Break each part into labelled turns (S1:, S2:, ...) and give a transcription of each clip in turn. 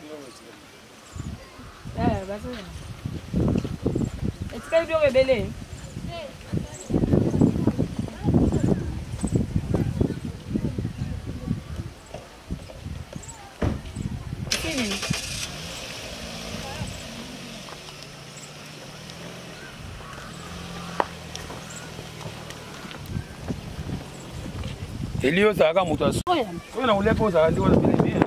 S1: Eh, bazoya. Etikali biloko ebele.
S2: Eli ozalaka moto ya soki na kolia mpe ozalaka nde wana pene bien.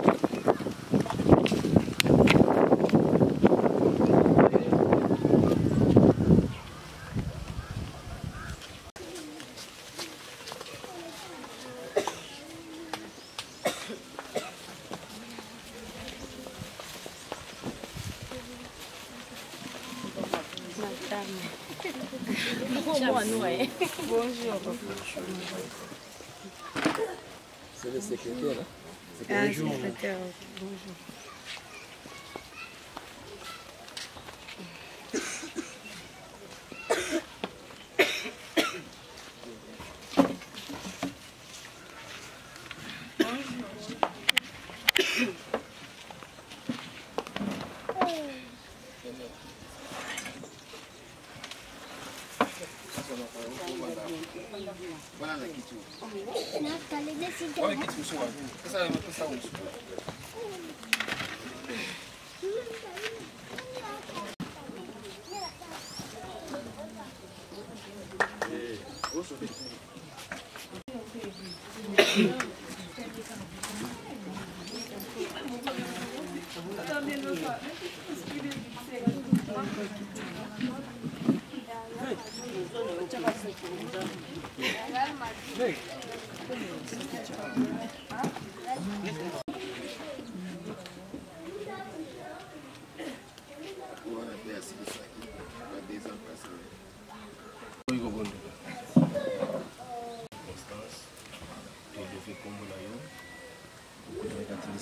S1: Bonjour.
S3: C'est le secrétaire. Hein?
S1: Ah, secrétaire. Bonjour.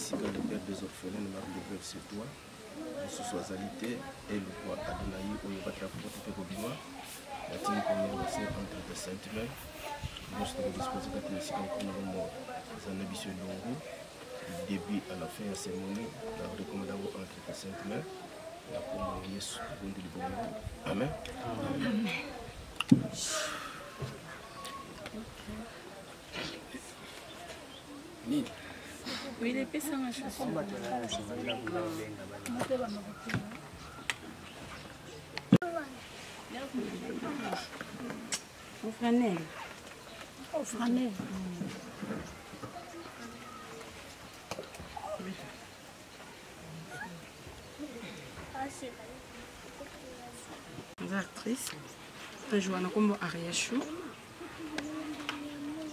S3: Esika le père des orphelins na mari de veuve c'est toi mosusu azali te elukwa adonayi oyo obatela kokota mpe kobima natindi komianose entre tes saintes mains nyonso tokodispose kati na esika nkolo na bomoi eza na biso elongo du début à la fin ya cérémonie na recommande yango entre tes saintes mains na nkombo ya yesu tobondeli bongo amen,
S1: amen.
S3: Nini?
S1: Oui, il est ça ma chaussure. Ofranel. Ofranel. Naza actrice najoua na nkombo Ariachou.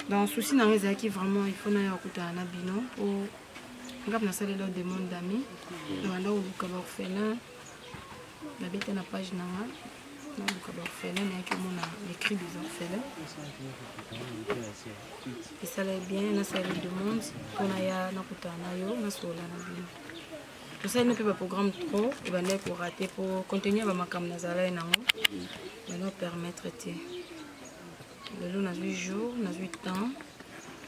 S1: Donc souci na nga ezalaki vraiment il faut naya kokutana na bino po nga nasalela yo demande d'ami nabanda koluka baorphelin nabeta na page na nga naluka baorphelin nayaki omona les cris des orphelins esalaki bien nasalela demande mpo naya nakutana na yo nasolola na bino tosali mpe baprogramme trop ebandaki korate mpo contenu ya bamakambo nazalaki nango banda permettre te lelo nazwi jour nazwi temps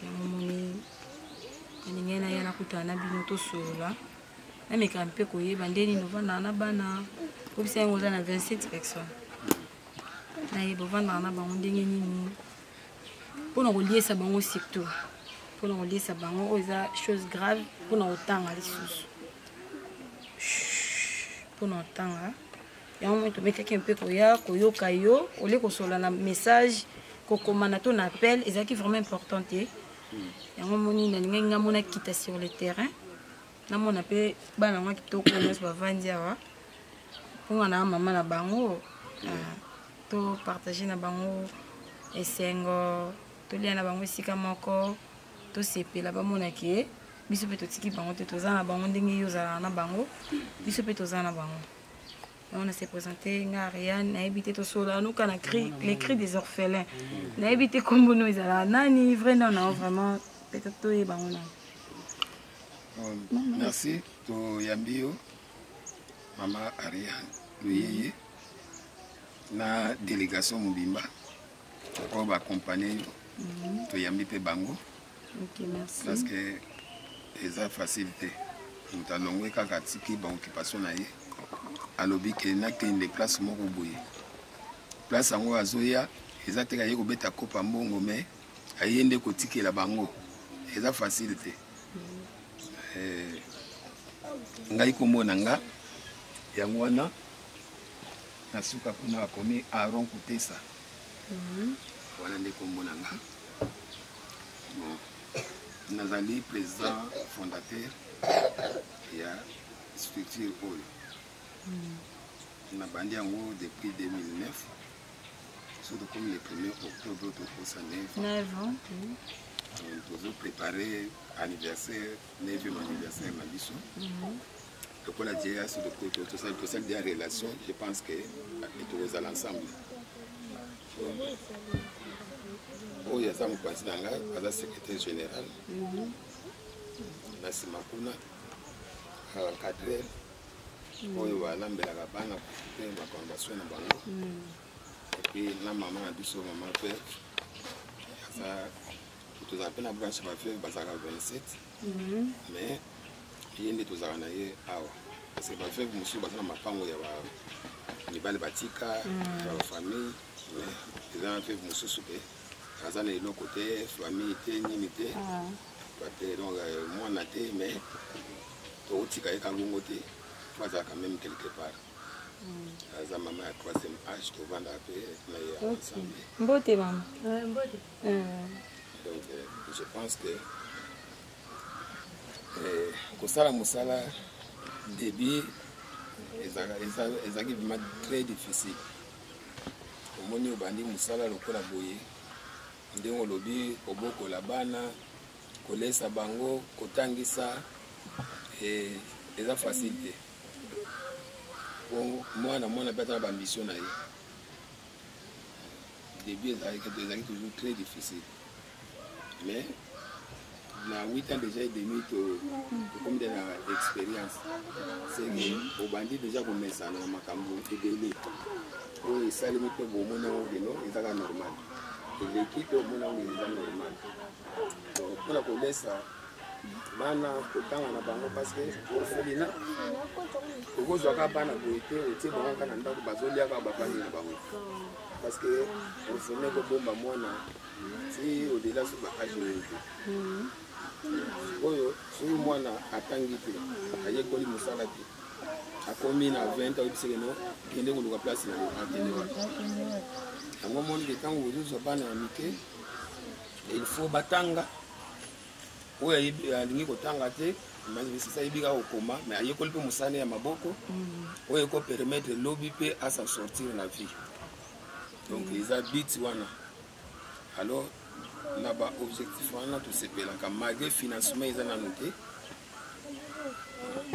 S1: yango moni nalingai naya nakutana na bino tosolola nameka mpe koyeba nde nini ovandaka na bana obisa yango oza na 27 personnes nayeba ovandaka na bango ndenge nini mpo na koliesa bango surtout mpo na koliesa bango oyo eza chose grave mpo na kotanga lisusu mpo na kotanga yango moi tomekaki mpe koya koyoka yo olie kosolola na message kokomana to na appel ezalaki vraiment important te yango moni nalingaki nga mona kita sur le terrain namona mpe bana yango kitoko nyonso bavandi awa mpo nga na mama na bango ah, to partage na bango esengo tolia na bango esika moko tosepela bamona ke biso mpe totiki bango te toza na bango ndenge yo ozalaka na bango biso mpe toza na bango yango na se présente nga ariane nayebi te tosolola noka na cri les cris des orphelins nayebi te nkombo no ezalaka nani vrai nom nao vraiment peut-être toyeba yango nani
S4: merci toyambi yo mama ariane luyeye na délégation mobimba oyo baaccompagne yo mhm. toyambi mpe bango
S1: okay, merci.
S4: parce que eza facile te. Moto alongwe kaka atiki baoccupation na ye, alobi ke nakende place moko boye. Place yango azoya eza te aye kobeta kopa mbongo, mais aye nde kotikela bango, eza facile te. Eh, ngai kombo na nga yango wana na suka kuna akomi Aaron Kutesa. Wana nde kombo na nga. Bon, nazali président fondateur ya structure oyo. Nabandi yango depuis 2009. So tokomi le 1er octobre, tokosa 9
S1: ans. 9 ans.
S4: Tozo préparer anniversaire, 9e anniversaire na biso. Lokola JS tosali déjà relation, je pense que tokozala ensemble. Oyo aza mopanzi na ngai aza secrétaire général. Na nsima kuna encadreur oyo balambelaka bana mpe makambo basoin na bango. Et puis na mama na biso, mama veuve, aza. Tozala mpe na branche baveuve, bazalaka 27, mais ye nde tozalaka na ye awa, parce que baveuve mosusu baza na mapango ya mibale batika ya bafamille, mais eza na veuve mosusu mpe aza na eloko te, famille te, nini te, te, donc mwana te, mais tokotika ye kalongo te, po azalaka même quelque part. Aza mama ya troisième âge, tovandaka mpe na ye ensemble.
S1: Mbote mama.
S5: Mbote.
S4: Donc je pense que kosala mosala début ezalaki vraiment très difficile. Omoni, obandi mosala lokola boye, ndenge olobi, kobokola bana, kolesa bango, kotangisa, eza facile te. Po mwana mwana mpe aza na baambition na ye. Début ezalaki toujours très difficile, mais na 8 ans déjà et demi tokomi nde na expérience. C'est que obandi déjà komesana na makambo ebele oyo esalemi, mpe bomoni yango keno eza kaka normal, eleki mpe omoni yango eza normal. Donc mpona kolesa bana, kotanga na bango, parce que orphelinat okozwa kaka bana boye te, otie bango kaka na ndako, bazolia kaka, bavandi na bango, parce que orphelinat ekobomba mwana ti au-delà so ba âge oyo te. Oyo soki mwana atangi te, ayekoli mosala te, akomi na 20 ans, oyebiseke no kende koluka place na yo, akende wapi? Yango omoni ke ntango ozozwa bana ya mike, il faut batanga. Oyo alingi kotanga te, sasa ayebi kaka kokoma, mais ayekoli mpe mosala ya maboko oyo ekopermettre lobi mpe asa sortir na vie. Donc eza but wana. Alors na baobjectif wana tosepelaka, malgré financement eza nanu te,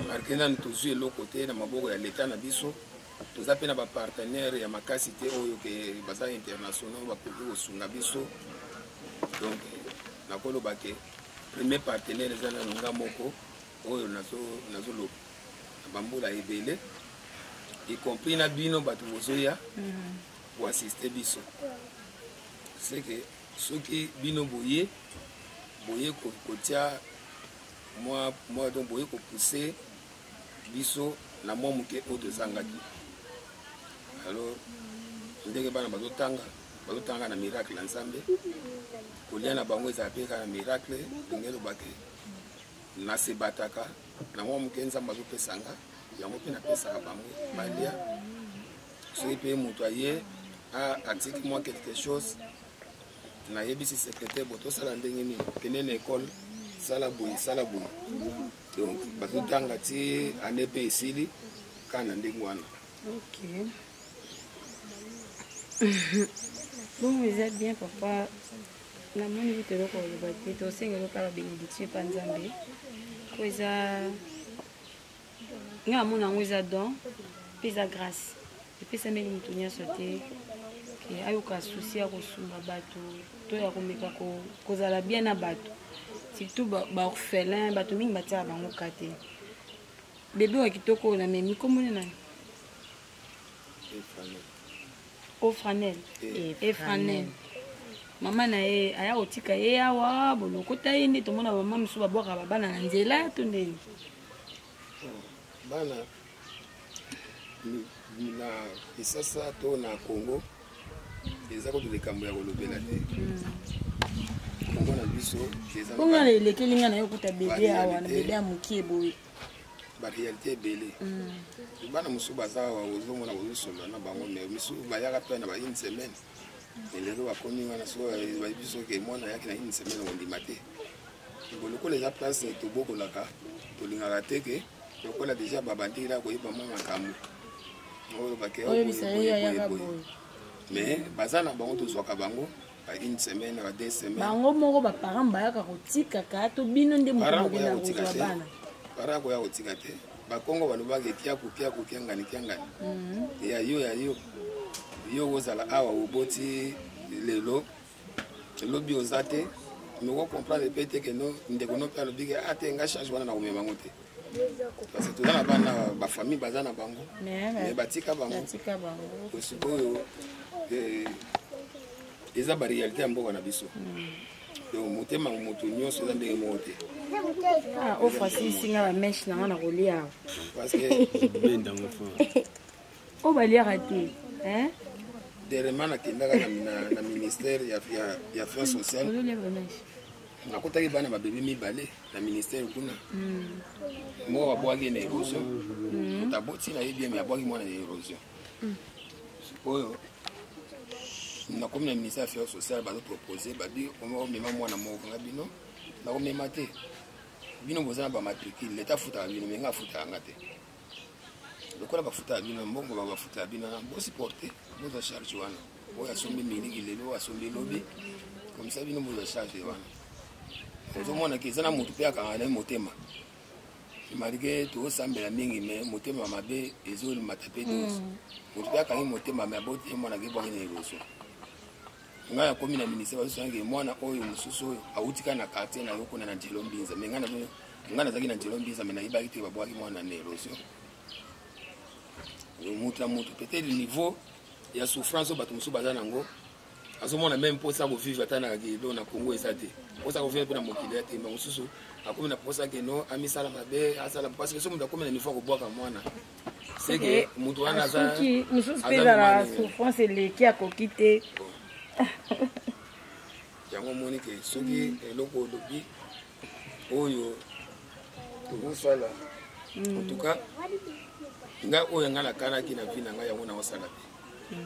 S4: malgré nanu tozwi eloko te na maboko ya leta na biso, toza mpe na bapartenaire ya makasi te oyo ke baza internationaux, bakoki kosunga biso. Donc nakoloba ke premier partenaire eza nanu nga moko oyo nazoloba na bambula ebele, y compris na bino bato bozoya koassiste biso. C'est que soki bino boye boye kotia mwa, donc boye kopousse biso na mwa moke oyo tozangaki. Alors ndenge bana bazotanga, bazotanga na miracle ya Nzambe. Kolia na bango ezala mpe kaka na miracle. Ndenge elobake, nasebataka na mwa moke Nzambe azopesanga, yango mpe napesaka bango balia. Soki mpe moto aye atiki mwa quelque chose, nayebisi secrétaire bo tosala ndenge nini, kende na ekole, sala boye, sala boye. Donc bazotanga ti ane mpe esili kaka na ndenge wana.
S1: Ok, bon, eza bien papa. Namoni kutu eloko koloba te. Tosengeli kaka bénédiction epa Nzambe, po eza ngai namona yango eza don mpe eza grâce epesameli moto nyonso te ke ayoka souci ya kosunga bato to ya komeka kozala bien na bato, surtout baorphelin. Bato mingi batiaka bango ka te. Bebe wa kitoko oyo namemi, komoni nani? Ofranel. Efranel, mama na ye aya kotika ye awa, bolokota ye nde tomona bamama mosusu babwaka babana na nzela to ndeni.
S4: Bana na Kisasa to na Congo eza kutu likambo ya kolobela te. Congo na biso eza
S1: na nga elekeli nga na yo kuta bebe awa na bebe ya mokie boye.
S4: Ba réalité ebele. Bana mosusu baza awa, ozomona ozosolola na bango, mais misusu bayaka mpe na ba une semaine, elelo bakomi wana. So bayebi biso ke mwana ayaki na une semaine, kondima te. Bo lokola eza place tobokolaka, tolingaka te ke lokola deja babandiki na koyeba mwa makambo oyo bake
S1: oyebisa ye ayaka boye.
S4: Mais baza na bango, tozwaka bango ba une semaine, ba 2 semaines.
S1: Bango moko baparent bayaka kotikaka to bino nde moto
S4: Parent
S1: bokenda
S4: koya kotika
S1: kozwa
S4: te.
S1: bana?
S4: Parent koya kotika te. Bakongo balobaka kiaku kiaku kiangani kiangani. Ya yo, ya yo, yo ozala awa, oboti lelo, lobi oza te, moko comprendre mpe te ke no ndeko no mpe alobi ke a te, nga charge wana na komema yango te, parce que toza na bana, bafamille baza na bango, mais batika bango.
S1: Batika bango.
S4: Sikoyo eza baréalité ya mboka na biso. Donc motema moto nyonso eza ndenge moko te.
S1: Ah, offre asilisi nga bamèches na nga na kolia awa.
S4: Parce que
S3: Bendango fort.
S1: Oyo baliaka te, hein?
S4: Dernièrement nakendaka na ministère ya affaires sociales.
S1: Ozolia bamèches.
S4: Nakotaki bana babebe mibale na ministère kuna. Moko babwaki na érosion. Moto aboti na ye bien, mais abwaki mwana na érosion. Sikoyo nakomi na ministère ya affaires sociales, bazopropose, babi omema mwana moko. Nga bino nakomema te. Bino boza na bamatricule, leta afutaka bino, mais nga afutaka nga te. Lokola bafutaka bino mbongo, bafutaka bino na bosupporte, bozwa charge wana. Oyo asombi miliki lelo, oyo asombi lobi, comme ça bino bozwa charge wana. Ozomonaki eza na motu mpe akanga na ye motema, malgré tozosambela mingi, mais motema mabe ezomata mpe dose. Motu mpe akangi motema, mais aboti ye mwana akebwaki na érosion. Ngai akomi na ministère, bazosangi mwana oyo mosusu oyo awuti kaka na quartier na yo kuna na Njelo Mbinza, mais ngai nazalaki na Njelo Mbinza, mais nayebaki te babwaki mwana na érosion. Motu na motu, peut-être niveau ya souffrance oyo bato mosusu baza nango, azomona même mposa kovivre ata na kilo na Congo eza te, mposa kovivre mpe na mokili ya te. Ma mosusu akomi na mposa keno amisala mabe asala, parce que so moto akomi na niveau ya kobwaka mwana, c'est que moto wana aza
S1: Asuki mosusu mpe
S4: aza
S1: ezala
S4: mimani.
S1: Souffrance eleki, akoki te.
S4: Yango omoni ke soki eloko olobi oyo tozosala, en tout cas ngai oyo ngai nakanaki na vie na ngai, yango naosala te.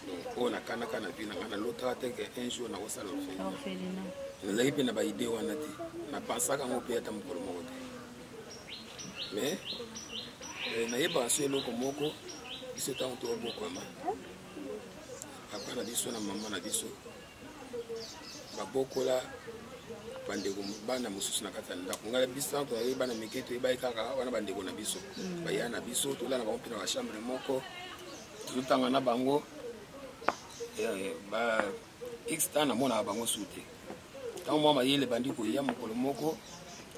S4: Donc oyo nakanaka na vie na ngai, nalotaka te ke un jour nakosala orphelinat.
S1: Orphelinat.
S4: Nazalaki mpe na baidée wana te, napensaka yango mpe ata mokolo moko te. Mais nayebaka so eloko moko, biso ntango tobokwama, papa na biso na mama na biso babokola bandeko, bana mosusu na kati ya ndako. Ngai, biso ntango tozalaki bana mike, toyebaki kaka wana bandeko na biso, baya na biso, tolala na bango mpe na bachambre moko, tozotanga na bango. Ba x temps namonaka bango su te. Ntango mwa mayele bandi koya, mokolo moko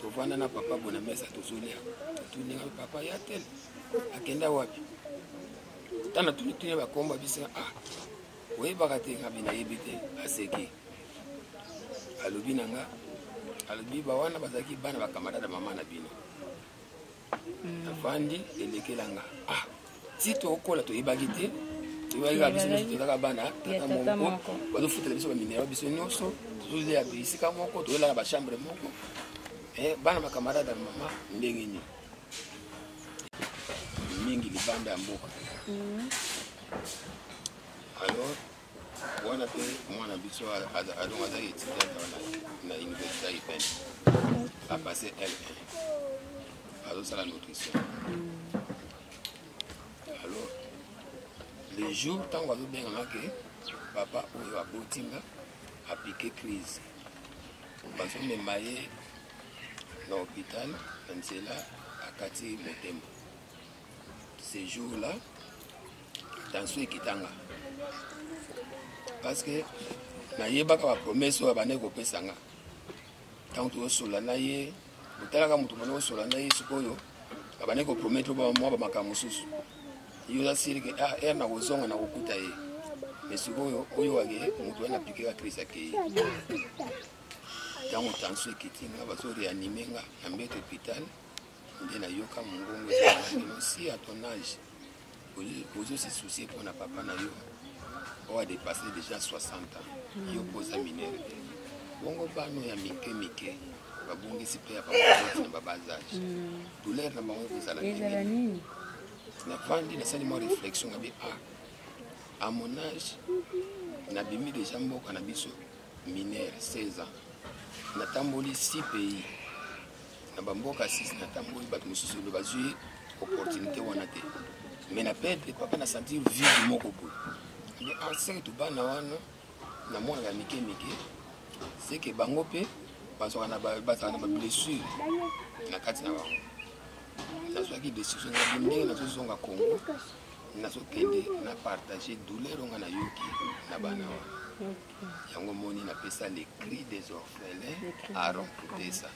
S4: tovanda na papa boye na mesa, tozolia, totuninga papa ya tel akenda wapi. Ntango natuni tuni bakomba biso, ah, oyebaka te? Ngabi nayebi te. Aseki, alobi na nga, alobi bawana bazalaki bana bacamarade ya mama na bino. Navandi, elekelanga, ah, ti tokola toyebaki te. Toyebaki kaka biso nyonso tozalaka bana
S1: Ya
S4: tata
S1: tata
S4: moko.
S1: Moko.
S4: Bazofutela biso baminerais, biso nyonso tozolia bisika moko, toyelaka bachambre moko. Bana bacamarade ya mama ndenge nini mingi libanda ya mboka. Alors wana mpe mwana biso alongo, azalaki étudiante wana na université ya IPN, apasse L1, azosala nutrition. Alors le jour ntango azobenganga ke papa oyo abotinga apike crise, bazomema ye na hôpital, na nzela akati motema. Ce jour là tension ekitanga, parce que nayebaka bapromesse oyo abandaki kopesanga ntango tozosolola na ye. Otalaka moto bandi kosolola na ye, sikoyo abandaki kopromettre mwa bamakambo mosusu, yo oza sûr ke ah, ere na kozonga na kokuta ye. Mais sikoyo oyo ake moto wana apikeka crise, akei. Ntango tension ekiti nga, bazoréanime nga na mbeto hôpital. Nde nayoka mongongo ezalaki si à ton âge ozo se soucier mpo na papa na yo oyo adepasse déjà 60 ans, yo mpo oza minere te, bongo bano ya mike mike babungisi mpe ya bango na babas âge, douleur na bango ekozala ndenge nini? Navandi, nasali mwa réflexion, ngabi: ah, à mon âge, nabimi déjà mboka na biso minere 16 ans, natamboli 6 pays, na bamboka 6 natamboli. Bato mosusu oyo bazwi opportunité wana te, mais na perdre papa, na sentir vide moko boye. Mais seke tobana wana namonaka ya mike mike, seke bango mpe bazwaka na bazalaka na bablessure na kati na bango. Nazwaki décision ngabi ndenge nazozonga Congo, nazokende na partage douleur nga nayoki na bana wana. Yango moni napesa Le Cri des orphelins, Aaron Kutesa.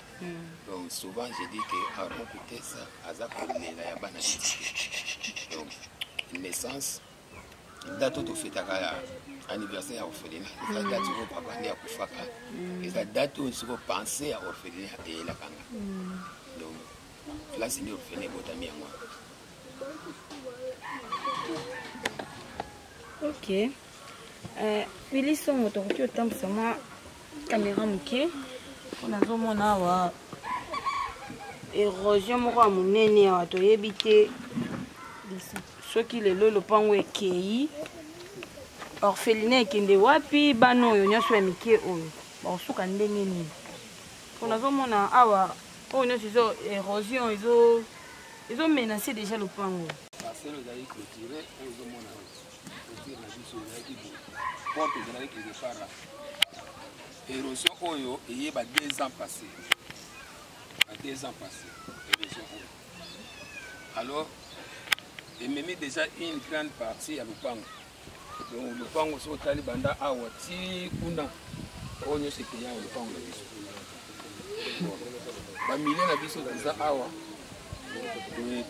S4: Donc souvent je dis que Aaron Kutesa aza kolela ya bana bitike. Donc naissance, date oyo tofetaka ya anniversaire ya orphelinat, eza date oyo papa nde akufaka, eza date oyo siko pensée ya orphelinat eyelaka nga. Donc place nde orphelinat ebotami, yango wana.
S1: Ok, Willy Songo, tokoki otambwisa mwa caméra moke mpo nazomona awa érosion moko ya monene awa. Toyebi te soki lelo lopango ekei, orphelinat ekende wapi, bana oyo nyonso ya mike oyo bakosuka ndenge nini? Mpo nazomona awa oyo nyonso ezo érosion ezomenace déjà lopango.
S4: Parcelle ezali clôturé. Oyo ozomona oyo clôture na biso ezalaki boye, porte ezalaki quelque part là. Érosion oyo eye ba 2 ans passé, ba 2 ans passé, érosion oyo alors ememi déjà une grande partie ya lopango. Donc lopango soki otali banda awa ti kuna, oyo nyonso ekeya ya lopango na biso. Bamilie na biso toza awa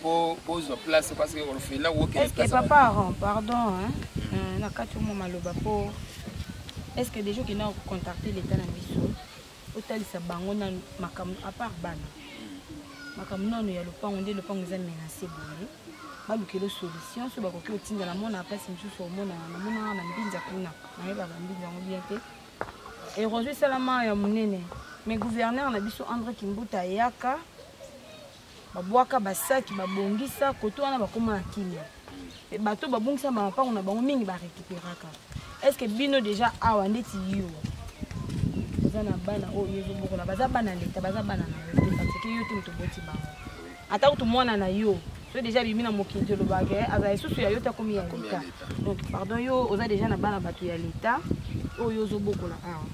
S4: po ozwa place parce que orphelinat okende.
S1: Est-ce que papa Aaron, pardon, hein? Na kati omo maloba po est ce que déjà okenda kocontacter l'état na biso, otalisa bango na makambo à part bana, makambo nano ya lopango, nde lopango eza menacé boye, balukela solution? So bakoki otinda, namona place mosusu, omona namonaka na Mbinza kuna, nayebaka Mbinza yango bien te, érosion esalama ya monene, mais gouverneur na biso André Kimbuta ayaka, babwaka basaki, babongisa koto wana, bakóma na kimia. Bato babongisa bamapango na bango mingi barécupéraka. Est ce que bino déjà awa, ndeti yo oza na bana oyo ezobokola, baza bana leta, baza bana na yo te, parce que yo te moto oboti bango, ata kutu mwana na yo so déjà bimi na mokili, tolobaka azala lisusu ya yo te, akomi ya leta. Donc pardon, yo oza déjà na bana bato ya leta oyo ozobokola awa,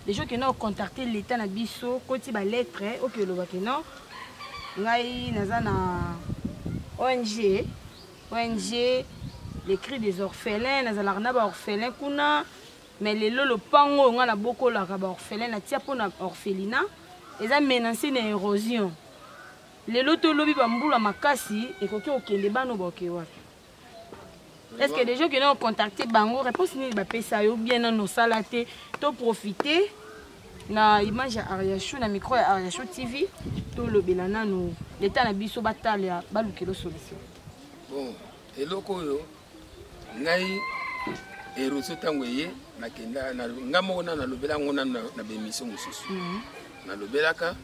S1: déjà okende ocontacte leta na biso, koti balettre oke, olobaki non, ngai naza na ONG Les Cris des orphelins, nazalaka na baorphelin kuna, mais lelo lopango oyo ngai nabokolaka baorphelin, natia mpo na orphelinat, eza menacé na érosion. Lelo tolobi bambula makasi ekoki kokende, bana oyo baoke wapi? Est ce que déjà okende ocontacte bango? Réponse nini bapesa yo? Bien, nano osala te, to profite na image ya Ariachou, na micro ya Ariachou TV, tolobela nanu leta na biso, batala, balukela solution.
S4: Bon, eloko oyo ngai, érosion ntango eye, nakenda nga moko nano, nalobela yango nano na baémission mosusu, nalobelaka,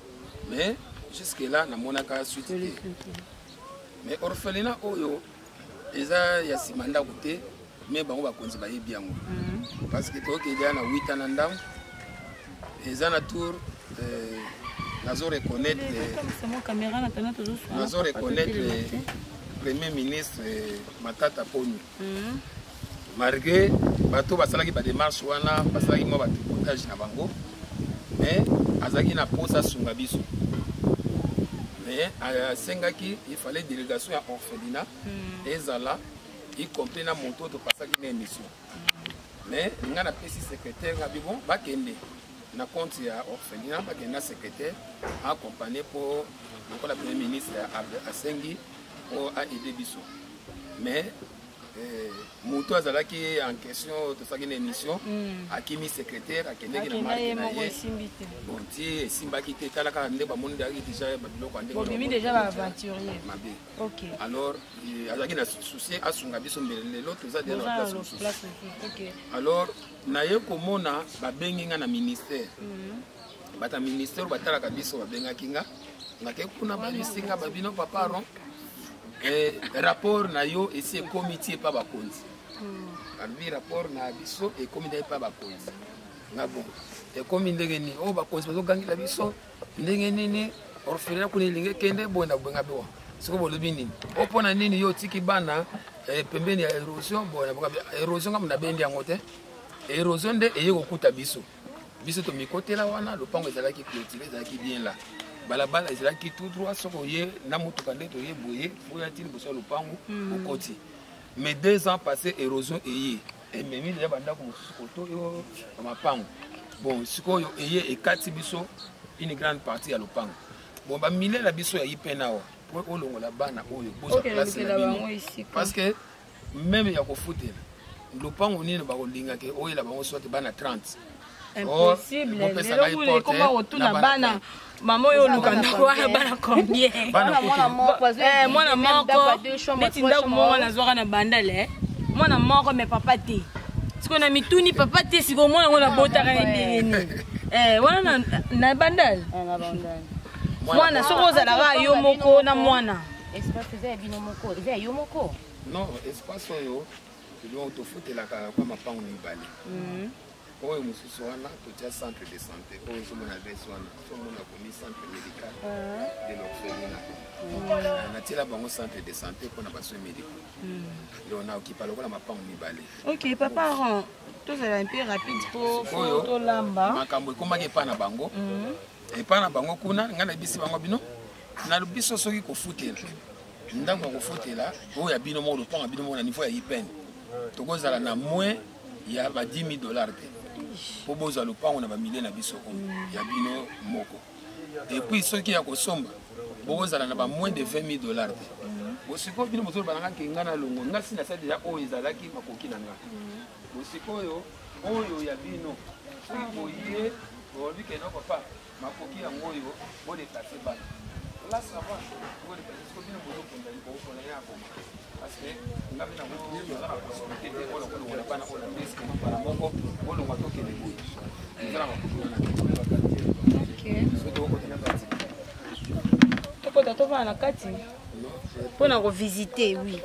S4: mais jusque là namonaka suite te. Mais orphelinat oyo eza ya nsima ndako te, mais bango bakonzi bayebi yango, parce que tokokende ya na 8 ans na ndambo, eza na tour. Nazo reconnaître, nazo reconnaître premier ministre Matata Ponyo, malgré bato basalaki badémarche wana, basalaki mwa batripotage na bango, mais azalaki na posa asunga biso, mais asengaki il fallait délégation ya orphelinat ezala, y compris na moto oyo topasaki na émission. Mais nga napesi secrétaire, nga bi bon, bakende na compte ya orphelinat, bakende na secrétaire accompagné, mpo lokola premier ministre asengi mpo aide biso. Mais Moto azalaki en question, tosalaki na émission, akimi secrétaire, akendeki na marke na ye. Bon, ti esimbaki te, tala kaka nde bamoni ezalaki déjà babiloko ya ndenge.
S1: Bobimi déjà baaventurier.
S4: Mabe. Alors azalaki na souci asunga biso, mbele lelo toza deja na place mosusu. Alors naye komona babengi nga na ministère. Bato ya ministère batalaka biso babengaki nga, nake kuna, bayebisi nga babino: "Papa Ron, rapport na yo esi ekomi ti epa bakonzi." Balobi rapport na biso ekomi nde epa bakonzi. Nga: "Bon, ekomi ndenge nini? Oyo bakonzi bazogangela biso ndenge nini? Orphelinat kuna elingi ekende boye na boye." Nga bewa sikoyo bolobi nini? O mpona nini yo otiki bana pembeni ya érosion boye na érosion? Ngambo nabendi yango te, érosion nde eye kokuta biso. Biso tomikotela wana. Lopango ezalaki clôturé, ezalaki bien là, balabala ezalaki tout droit. Soki oye na motuka nde toye boye, oya ti liboso ya lopango, okoti. Mais 2 ans passé, érosion eye ememi deja bandako mosusu koto oyo bamapango. Bon, sikoyo eye ekati biso une grande partie ya lopango. Bon, bamile na biso ya IPN awa po olongola bana oyo, bozwa place na bino, parce que même ya kofutela lopango nini bakolingaka oyela bango soit bana 30.
S1: Impossible. Lelo ekoma kotuna bana: "Mama oyo oluka ndako wana, bana combien?" Mwana moko. Neti ndako moko nazwaka na Bandale, mwana moko, mais papa te. Sikoyo na mituni, papa te, sikoyo mwana ngo nabotaka ye ndenge nini wana na Bandale? Mwana soki ozalaka yo moko na mwana.
S5: Espace eza ya bino moko, eza ya yo moko?
S4: Non, espace oyo donc tofutelaka kwa mapango mibale. Oyo mosusu wana totia centre de santé. Oyo ozomona adresse wana, ozomona komi centre médical de l'orphelinat. Natiela bango centre de santé mpona basoins médicaux. Donc naokipa lokola mapango mibale.
S1: Ok, papa Aron, tozala un peu rapide po tolamba.
S4: Makambo ekomaki epai na bango, epai na bango kuna. Ngai nayebisi bango: "Bino na biso, soki kofutela ndako ya kofutela oyo ya bino moko, lopango ya bino moko na niveau ya IPN, tokozala na moins ya ba 10 000 $ te mpo bozwa lopango na bamilie na biso oyo ya bino moko. Et puis soki ya kosomba, bokozala na ba moins de 20 000 $ te." Bosikoyo bino bozoloba na nga ke nga nalongo, nga si nasali deja oyo ezalaki makoki na nga. Bosikoyo oyo ya bino, soki boye bolobi ke: "No papa, makoki yango oyo, bodéplacer bana là, ça va, bodéplacer." Siko bino bozokunda, bokokona ya koma, parce que nga mpe naza na possibilité te oyo kolongola bana oyo na risque mbala moko bolongwa tokende boye. Eza na makoki wana te. Soki tokokota na kati.
S1: Tokota, tovanda na kati mpona kovisiter. Oui,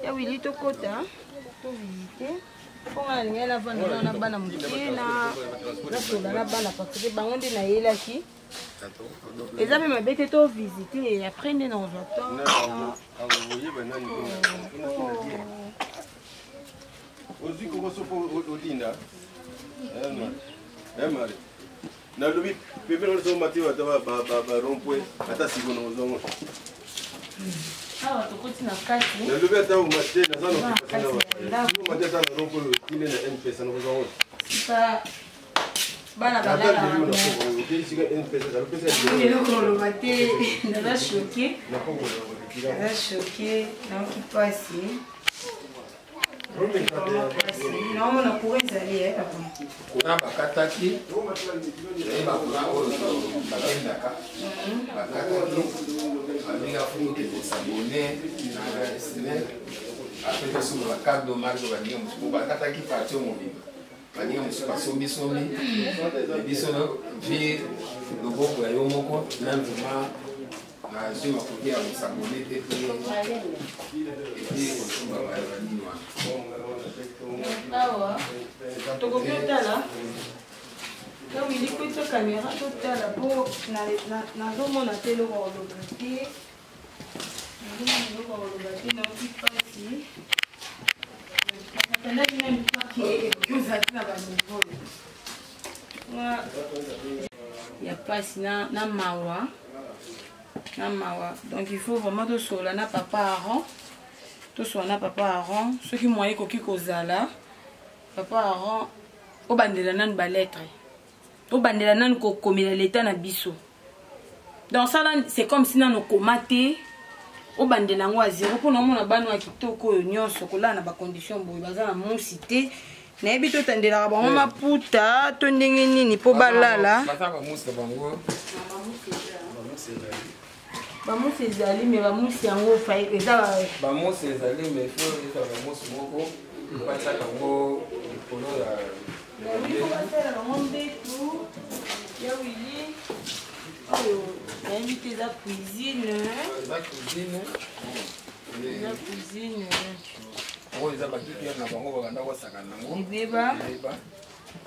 S1: ya Wili, tokota tovisiter, mpo nga nalingai navanda na bana moke, nasola na bana, parce que bango nde nayelaki. Eza mpe mabe te, tovisiter, après nde nazwa temps.
S3: Oyeba nani ozwi kokoso mpo otinda mare. Nalobi pembeni wana, soko mati ata barond-point ata siko na ozwango.
S1: Awa tokoti na kati.
S3: Nalobi ata omate, naza na mati ata na rond-point otinde na MPS na kozwango.
S1: Sika bana balalaka. Eloko oloba te, naza choqué, naza choqué, nayoki mpasi, naomona courant ezali papa.
S4: Courant bakataki, ezali bacourant oyo babendaka, bakataki. Babenga faut okende s'abonner na SNEL, après tosomba bacarte marge. Baninga mosusu bakataki partie mobimba, baninga mosusu basombisomi biso vi loboko ya yo moko. Na vraiment nazwi makoki ya kos'abonner te et puis kosomba banini wana.
S1: Awa tokoki otala Wili, kotia caméra totala, mpo nazomona te eloko ya koloba te, nazomona eloko ya koloba te, nayoki mpasi. Natandaki nani pake ekoki ozala te na baniveau ya mpasi na mawa, na mawa. Donc il faut vraiment tosolola na papa Aron, tosolola na papa Aron. Soki moyen ekoki kozala, papa Aron, obandela nanu balettre, obandela nanu kokomela leta na biso. Donc sala, c'est comme si nanu okoma te. Obandela yango ya zero mpona omona bana ya kitoko oyo nyonso kolala na bacondition boye, baza na musi te. Nayebi totandelaka bango maputa to ndenge nini mpo balala.
S4: Baza bamusi na bango.
S1: Bamusi ezali, me bamusi yango eza
S4: Bamusi ezali, mais faut eza bamusi moko batiaka yango likolo ya
S1: Basala bango mbetu ya wili oyo, nayebi te, eza cuisine.
S4: Eza cuisine.
S1: Eza cuisine.
S4: Oyo eza bakiti na bango babanda kosaka nango.
S1: Ebeba.
S4: Ebeba.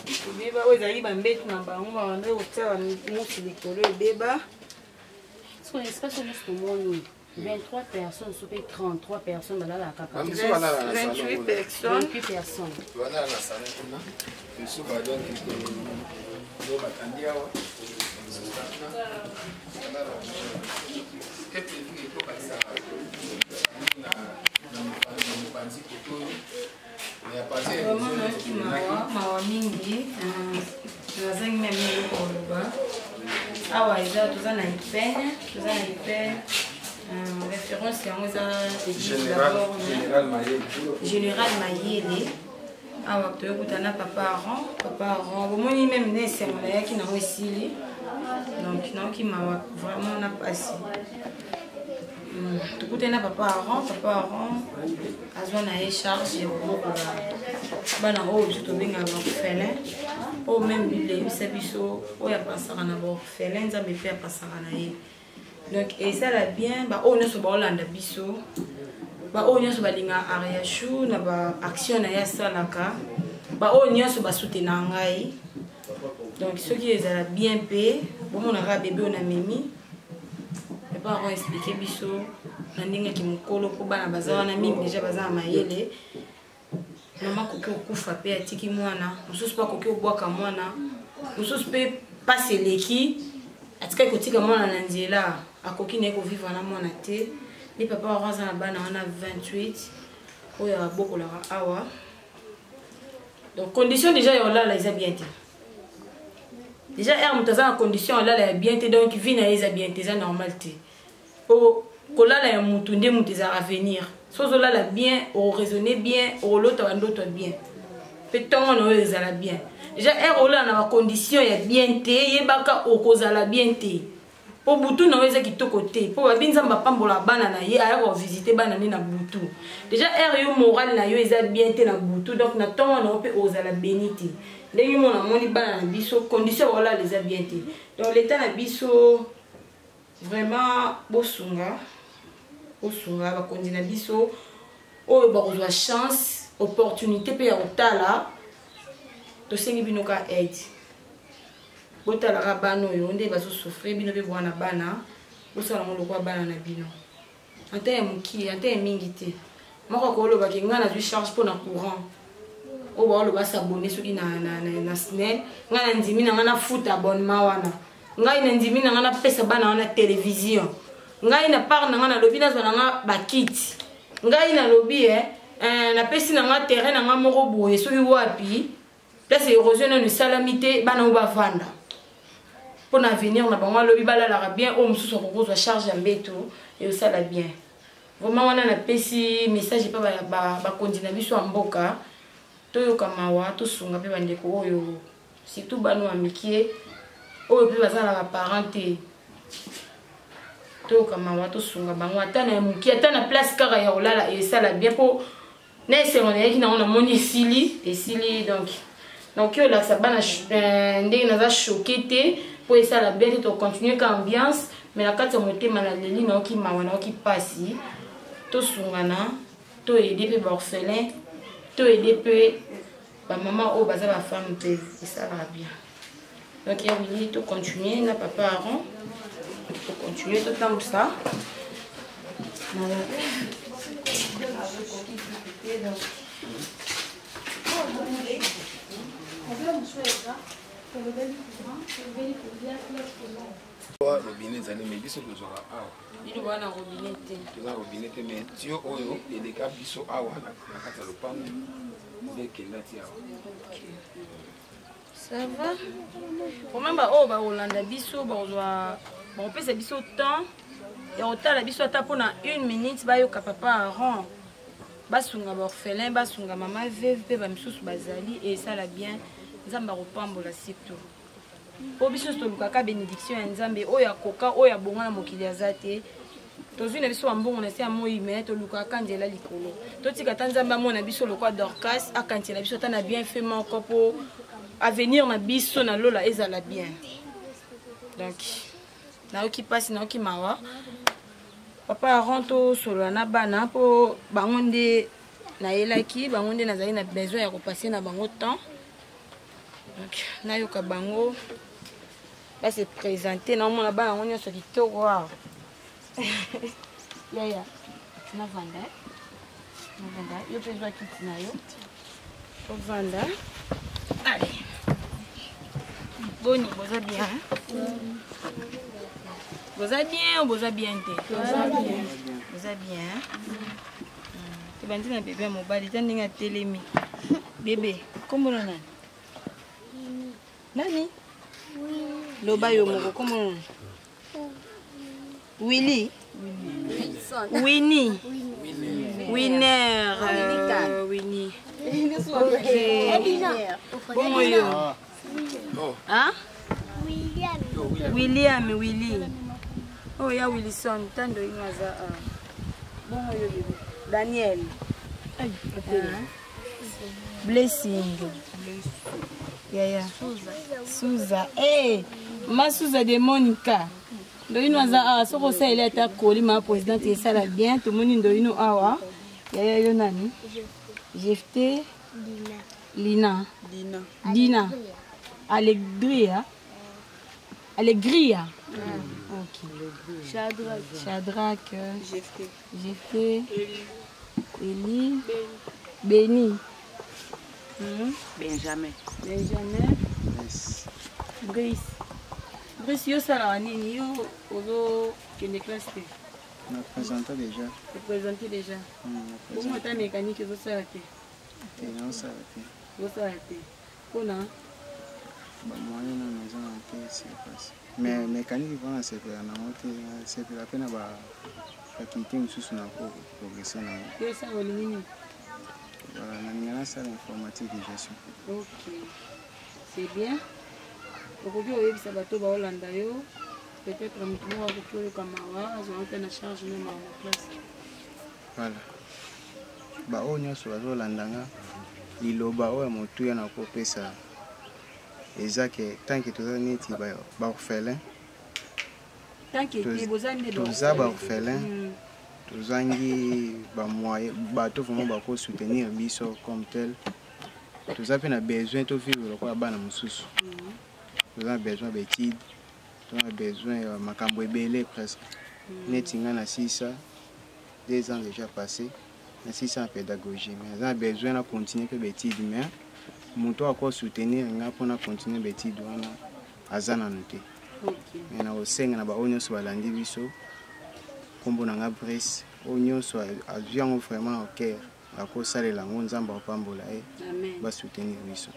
S1: Ebeba. Oyo ezali bambetu na bango, babanda kotia bamusi likolo, ebeba.
S5: Parce que espace oyo nyonso tomoni, 23 personnes so mpe 33 personnes balalaka kaka.
S4: Bamisu balala na salon.
S1: 28
S4: kuna.
S1: personnes.
S5: 28 personnes.
S4: Balala na salon kuna, misu badonki do batandi awa, misusu kuna balala. Epevi ekobakisa na mopanzi koto oyo, mais à partir ya
S1: Vraiment nayoki mawa, mawa mingi. Nazangi na mingi eloko koloba. Awa eza, toza na ipene, toza na ipene. Référence yango eza église
S4: Général
S1: d'abord.
S4: Général Mayele.
S1: Général Mayele. Awa toyokuta na papa Aron. Papa Aron, bomoni meme na esengo nayaki nango esili. Donc nayoki mawa vraiment na pasi. Tokutani na papa Aron. Papa Aron azwa na ye charge ya kobokola bana oyo biso tobengaka baorphelin, oyo même Bible eyebisa biso, oyo apasaka na baorphelin, Nzambe mpe apasaka na ye. Donc esala bien baoyo nyonso baolanda biso, baoyo nyonso balingaka Ariachou na baaction na ye asalaka, baoyo nyonso basutena ngai. Donc soki ezala bien mpe bomonaka bebe oyo namemi, epa ako expliquer biso na ndenge yaki mokolo, mpo bana baza wana mingi deja baza na mayele. Mama akoki kokufa mpe atiki mwana mosusu, mpe akoki kobwaka mwana mosusu, mpe mpasi eleki, atikaki kotika mwana na nzela, akoki na ye kovivre na mwana te. Nde papa wako aza na bana wana 28 oyo abokolaka awa. Donc condition déjà ya olala eza bien te. Déjà ere moto aza na condition ya olala ya bien te, donc vie na ye eza bien te, eza normal te. Po kolala ya mutu nde mutu ezalaka avenir. So ozolala bien, oraisonne bien, okolota bandoto ya bien, mpe ntongo na oyo ezala bien. Déjà ere olala na bacondition ya bien te, yebaka okozala bien te, mpo butu na yo eza kitoko te. Mpo babi Nzambe apambola bana na ye, aya kovisite bana nde na butu. Déjà ere yo moral na yo eza bien te na butu, donc na ntongo na yo mpe ozala beni te. Ndenge mo namoni bana na biso, condition ya kolala eza bien te. Donc leta na biso vraiment bosunga, bosunga bakonzi na biso oyo bakozwa chance, opportunité mpe ya kotala. Tosengi bino ka aide, botalaka bana oyo nde bazosouffrir. Bino mpe bwana bana, bosala yango lokwa bana na bino, ata ya mokie, ata ya mingi te. Moko akolobaki ngai nazwi charge mpo na courant oyo baoloba s'abonner soki na SNEL, ngai na ndimi na ngai nafuta abonnement wana, ngai na ndimi na ngai napesa bana wana télévision, ngai na part na ngai nalobi nazwa na ngai bakiti, ngai nalobi napesi na ngai terrain na ngai moko boye, soki wapi place érosion nano esalami te, bana oyo bavanda mpo na avenir na bango, alobi balalaka bien. Oyo mosusu akokozwa charge ya mbeto, eosala bien vraiment. Wana napesi message epa bakonzi na biso ya mboka, toyoka mawa, tosunga mpe bandeko oyo, surtout bana ya mikie oyo mpe baza na baparent te. Toyoka mawa, tosunga bango ata na ya mokie, ata na place kaka ya kolala, esala bien. Mpo na esengo nayaki nango, namoni esili, esili. Donc nakoki olakisa bana ndenge naza choqué te, mpo esala bien te. Tocontinue ka ambiance, mais na kati ya motema naleli, nayoki mawa, nayoki mpasi. Tosungana, toaider mpe baorphelin, toaider mpe bamama oyo baza bafemme mpe, esalaka bien. Donc ya Wili, tocontinue na papa Aron, tocontinue, totambusa.
S4: Robinet ezali, mais biso tozwaka awa.
S1: Bino bwana robinet te?
S4: Toza robinet te, mais tuyau oyo eleka biso awa na kati ya lopango nde ekenda ti awa.
S1: Ça va vraiment. Baoyo bakolanda biso, bakozwa, bakopesa biso temps. ya kotala biso ata mpona une minute, bayoka papa Aaron, basunga baorphelin, basunga mama veuve mpe bamisusu bazali, esala bien. Nzambe akopambola surtout mpo biso nyonso tolukaka bénédiction ya Nzambe. Oyo akoka, oyo abonga na mokili aza te. Tozwi na biso bambongo na se ya moi, me tolukaka nzela likolo. Totika ata Nzambe amona biso lokwa Dorcas, akanisela biso ata na bienfait moko mpo avenir na biso na lola ezala bien. Donc nayoki mpasi, nayoki mawa. Papa Aron, tosolola na bana mpo bango nde nayelaki, bango nde nazali na besoin ya kopase na bango temps. Donc nayoka bango base présente. Naomona bana yango nyonso kitoko awa. Yaya, navanda, navanda. Yo mpe zwa kiti na yo, ovanda. Allez, boni, boza bien? Boza bien ou boza bien te? Boza bien. Tobandi na bebe ya mobali ta ndenge atelemi. Bebe, kombo na nani? Nani? Loba yo moko, kombo na nani? Willy, Winnie, Winner, Winnie. Ok. Bongo yo? Hein? William, Willy. Oh, ya Wilson, tando ino aza. Bongo yo bébé? Daniel. Ah. Blessing. Yaya. Suza. Eh, ma Suza de Monica. Ndoyino aza awa, soki osaleli ata koli ma présidente esala bien. Tomoni ndoyino awa. Yaya, yo nani? Jefte. Lina. Dina. Dina. Alegria. Alegria. Ok.
S6: Shadrach.
S1: Shadrach.
S6: Jefte.
S1: Jefte. Eli. Beni.
S6: Benjamin.
S1: Benjamin. Brice. Brice, yo osalaka nini? Yo ozokende classe te?
S7: Na présente déjà.
S1: Oprésente déjà? Bongo ata mécanique ezosala te?
S7: Te, naosala te.
S1: Ozosala te mpona?
S7: Bamoyen nano eza na te, c'est pasi. Mais mécanique mpona nasepela nango te, nasepela mpe na bafaculté mosusu na koprogresse nango.
S1: Yo osala, olingi nini?
S7: Voilà, nalinga nasala informatique de gestion.
S1: Ok, c'est bien. Okoki oyebisa bato baolanda yo, peut-être motu moko akoki oyoka mawa, azwanga mpe na charge no mawa na place.
S7: Voilà, baoyo nyonso bazolanda nga, liloba oyo ya motuya na kopesa eza ke tant que toza neti baorphelin,
S1: tant que te boza nde
S7: toza baorphelin, tozangi bamoyen, bato vraiment bakosoutenir biso comme tel. Toza mpe na besoin tovivre lokola bana mosusu. Toza na besoin ya baétude, toza na besoin ya makambo ebele presque. Neti ngai na sisa 2 ans déjà passé, nasisa na pédagogie, mais naza na besoin na continuer mpe baétude, mais moto akosoutenir nga mpona continuer baétude wana aza nanu te. Mais na kosenga na baoyo nyonso balandi biso, nkombo na nga Brice, oyo nyonso azwi yango vraiment au cœur, akosalela yango, Nzambe akopambola ye.
S1: Amen.
S7: Basoutenir biso.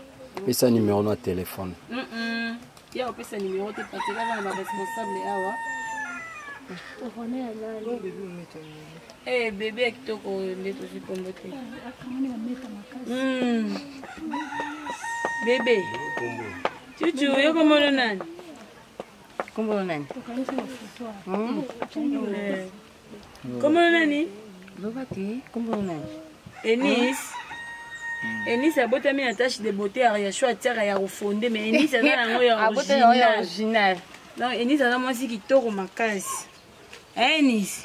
S8: Pesa numéro na telefone.
S1: Ya opesa numéro te, parce que aza na baresponsable awa. Eh, bebe ya kitoko oyo nde tozwi kombo te. Bebe chuchu, yo kombono nani?
S5: Kombo nani?
S1: Eh. Kombono nani?
S5: Loba te, kombo nani?
S1: Enis. Enis abotami na tache de beauté ya Yashua, atiaka ya kofonde, mais Enis aza nango ya
S5: Abotami yango ya
S1: original.
S5: Original.
S1: Donc Enis aza mwasi kitoko makasi. Eh, Enis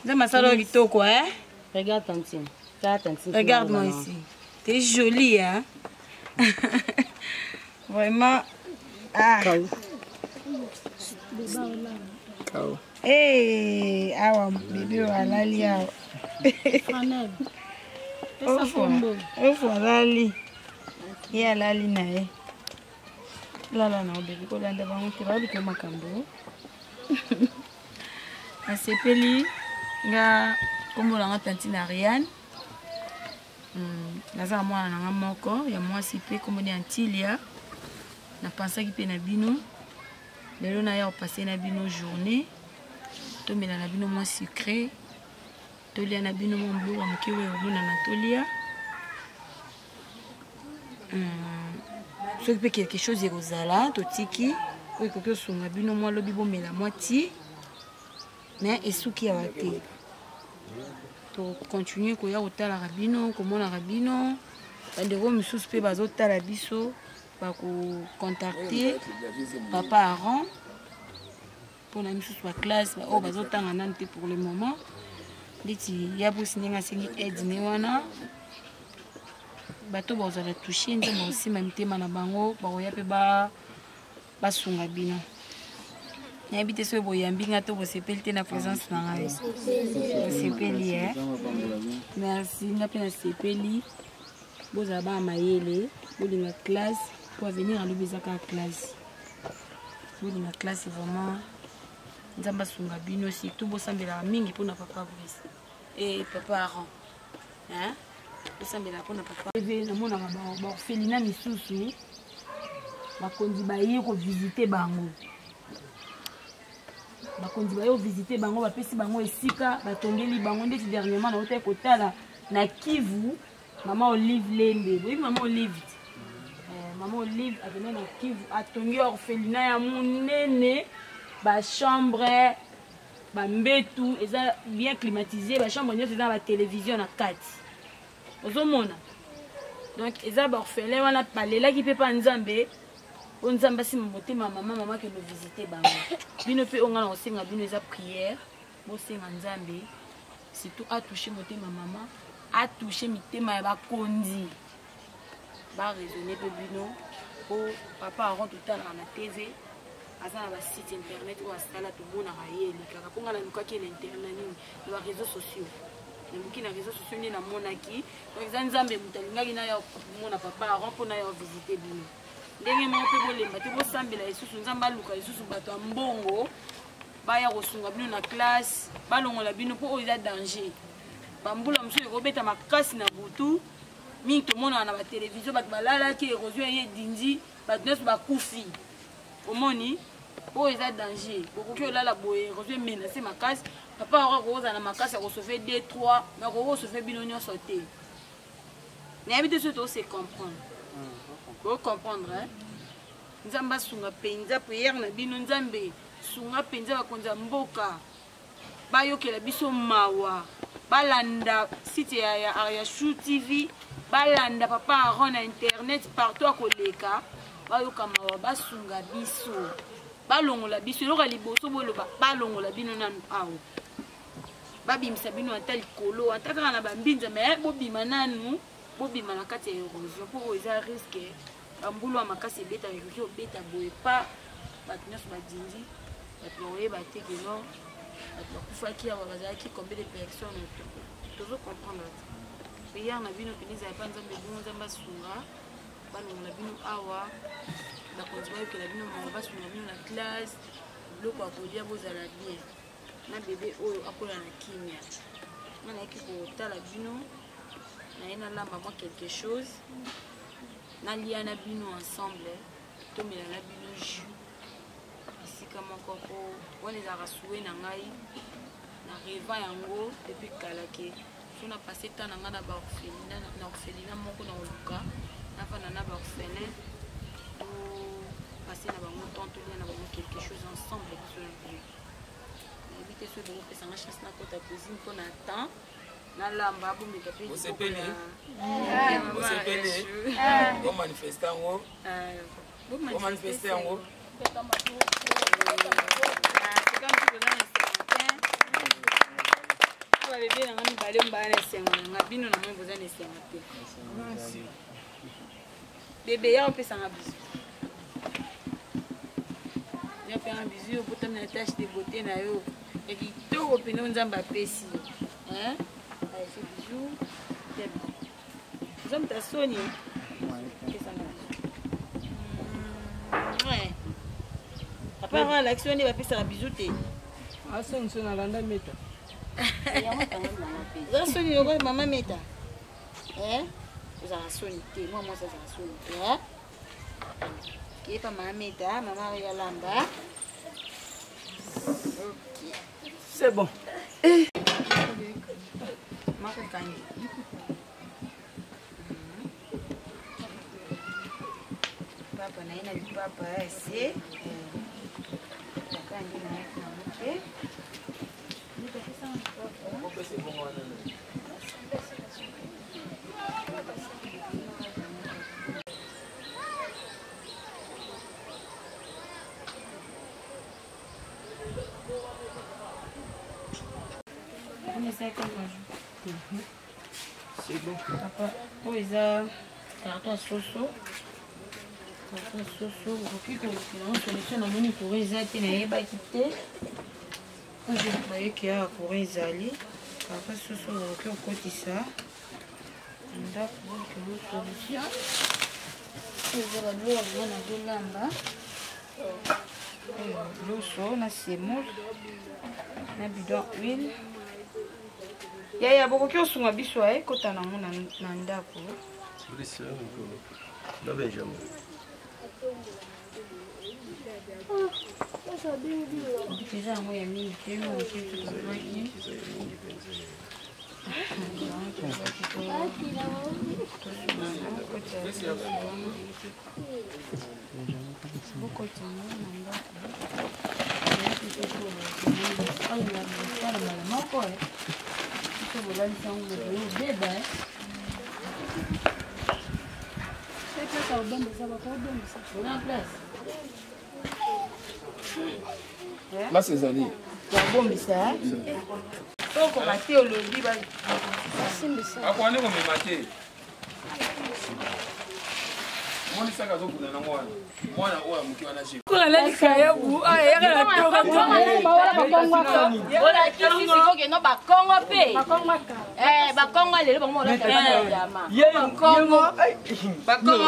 S1: nzambe asala oyo kitoko, eh?
S5: Regarde tantine. Tala tantine.
S1: Regarde-moi ici. T'es jolie, hein? Vraiment. Ah. Hey, awa bébé oyo alali awa. Ofu alali. Ye alali na ye. Lala na yo bébé, kolanda bango te, baluka makambo. Nasepeli nga, nkombo na nga tantine Ariane. Naza na mwana na nga moko ya mwasi mpe nkombo ni Antilia. Napansaki mpe na bino lelo, naya kopase na bino journée. Tomela na bino mwa sucré, tolia na bino mwa biloko ya moke oyo omonana tolia. Soki mpe quelque chose ekozala totiki oyo ekoki kosunga bino mwa lobi bomela mwa ti, mais esuki awa te. Tokontinue koya kotalaka bino, komonaka bino. Bandeko mosusu mpe bazotala biso, bakocontacte papa Aaron mpona misusu ba classe oyo bazotanga nanu te pour le moment. Ndeti ya bosi ndenge asengi aide ne wana, bato bazala touche, nzambe akosima mitema na bango, bakoya mpe basunga bino. Nayebi te soki boyambi nga to bosepeli te na présence na ngai. Bosepeli, eh? Merci, nga mpe nasepeli. Bozala bana mayele, bolinga classe po avenir alobi eza kaka classe. Bolinga classe vraiment, nzambe asunga bino. Surtout bosambelaka mingi mpona papa Brice e papa Aron, hein? Bosambelaka mpona papa. Namonaka baorphelinat misusu, bakonzi baye kovisite bango, bakonzi baye kovisite bango, bapesi bango esika, batongeli bango. Ndeti dernièrement nautaki kotala na Kivu, mama Olive Lembe, boyebi mama Olive te? Mama Olive akende na Kivu, atongi orphelinat ya monene, bachambre, bambetu eza bien climatisé, bachambre nyonso eza na batelevizio na kati, ozomona. Donc eza baorphelin wana balelaki mpe pa nzambe, oyo nzambe asima motema mama, mama kende visite bango. Bino mpe oyo ngai na kosenga bino eza prière, bosenga nzambe surtout atouche motema mama, atouche mitema ya bakonzi, baraisonne mpe bino. Po papa Aron totalaka na TV, aza na basite internet oyo asala, tomonaka ye elekaka. Mpo ngai nalukaki ye na internet nini, na bareseau sociaux, naluki na réseau sociaux nde namonaki. Donc eza nzambe moto alingaki naya komona papa Aron mpo naya visite bino. Ndenge moko mpe bolemba te, bosambela lisusu, nzambe aluka lisusu bato ya mbongo baya kosunga bino na classe, balongola bino mpo oyo eza danger. Bambula mosusu ekobeta makasi na butu mingi, tomonaka na batelevizio bato balalaki, érosion eye edindi, bato nyonso bakufi. Omoni, oyo eza danger. Bokoki olala boye, érosion emenase makasi. Papa oko akozala na makasi ya kosauve 2 3, mais akoki kosauve bino nyonso te. Nayebi te soki tose comprendre, bocomprendre. Nzambe asunga mpenza prière na bino. Nzambe sunga mpenza bakonzi ya mboka, bayokela biso mawa, balanda site ya Ariachou TV, balanda papa Aron na internet partout akoleka, bayoka mawa, basunga biso, balongola biso. Eloko ya liboso boloba, balongola bino nanu awa, babimisa bino ata likolo, ata kaka na bambinza, me bobima nanu, bobima na kati ya érosion, mpo oyo eza risque. Bambulu ya makasi ebetaka, ekoki obeta boye pa bato nyonso badindi, bato bakoyeba te ke non, bato bakufaki awa bazalaki combien de personnes. Tozo comprendre te. Prière na bino mpenza ezala epa nzambe, bongo nzambe asunga, balongola bino awa, bakonzi bayokela bino mawa, basunga bino na classe, biloko ya kolia, bozala bien na bebe oyo akola na kimia. Nga nayaki kotala bino, naye nalamba mwa quelque chose, nalia na bino ensemble, tomela na bino jus esika moko, mpo wana ezalaka souhait na ngai, na reva yango depuis kala ke so na passe temps na ngai na baorphelinat, na orphelinat moko na koluka navanda na baorphelin, to passe na bango temps, tolia na bango quelque chose ensemble, biso na bino. Nayebi te soki bokopesanga chance nakota cuisine mpo na temps nalamba, bomeka mpe.
S4: Bosepeli, bosepeli, bomanifeste yango, bomanifeste yango.
S1: Babebe nanga mibale mbala na esengo na nga, bino na moi boza na esengo te. Bebe ya opesanga bisu, ya opesanga bisu, obotami na tache de beauté na yo ya kitoko mpena oyo nzambe apesi yo. Bisou oza moto ya soni, pesanga bisu. Papa yango alakisi yo nde bapesaka bisu te.
S2: Asoni so nalanda meta.
S1: Oza soni lokola mama meta, ozalaka soni te, mwa mwasi azalaka soni te. Kepa mama meta, mama yalamba. Ok.
S2: C'est bon.
S1: Papa na ye na lipapa ya se akangi na ye na moke.
S2: C'est bon.
S1: Papa, oyo eza carton ya soso, carton ya soso okoki kolukela yango solution. Namoni courant eza te, nayebaki te. Oyo bayeki awa, courant ezali. Carton ya soso okoki kokotisa na ndako, bolukela yango solution. Oyo eza babiloko nga nazolamba, oyo loso na semoule na bidon huile. Yaya, bokoki osunga biso ekota nango na ndako.
S3: Na Benjamin.
S1: Eza yango ya mingi te, moke tozwaki. Bokota yango na ndako mbala moko, so bolalisa yango moto obeba. Na place.
S4: Place ezali.
S1: Babombisa tokoka te, olobi.
S4: Akoka nde komema te. Monisaka azokunda nango wana, mwana oyo ya moke wana.
S5: Olakisi sikoyo keno bakongo mpe bakongo lelo bango olakama.
S1: Bakongo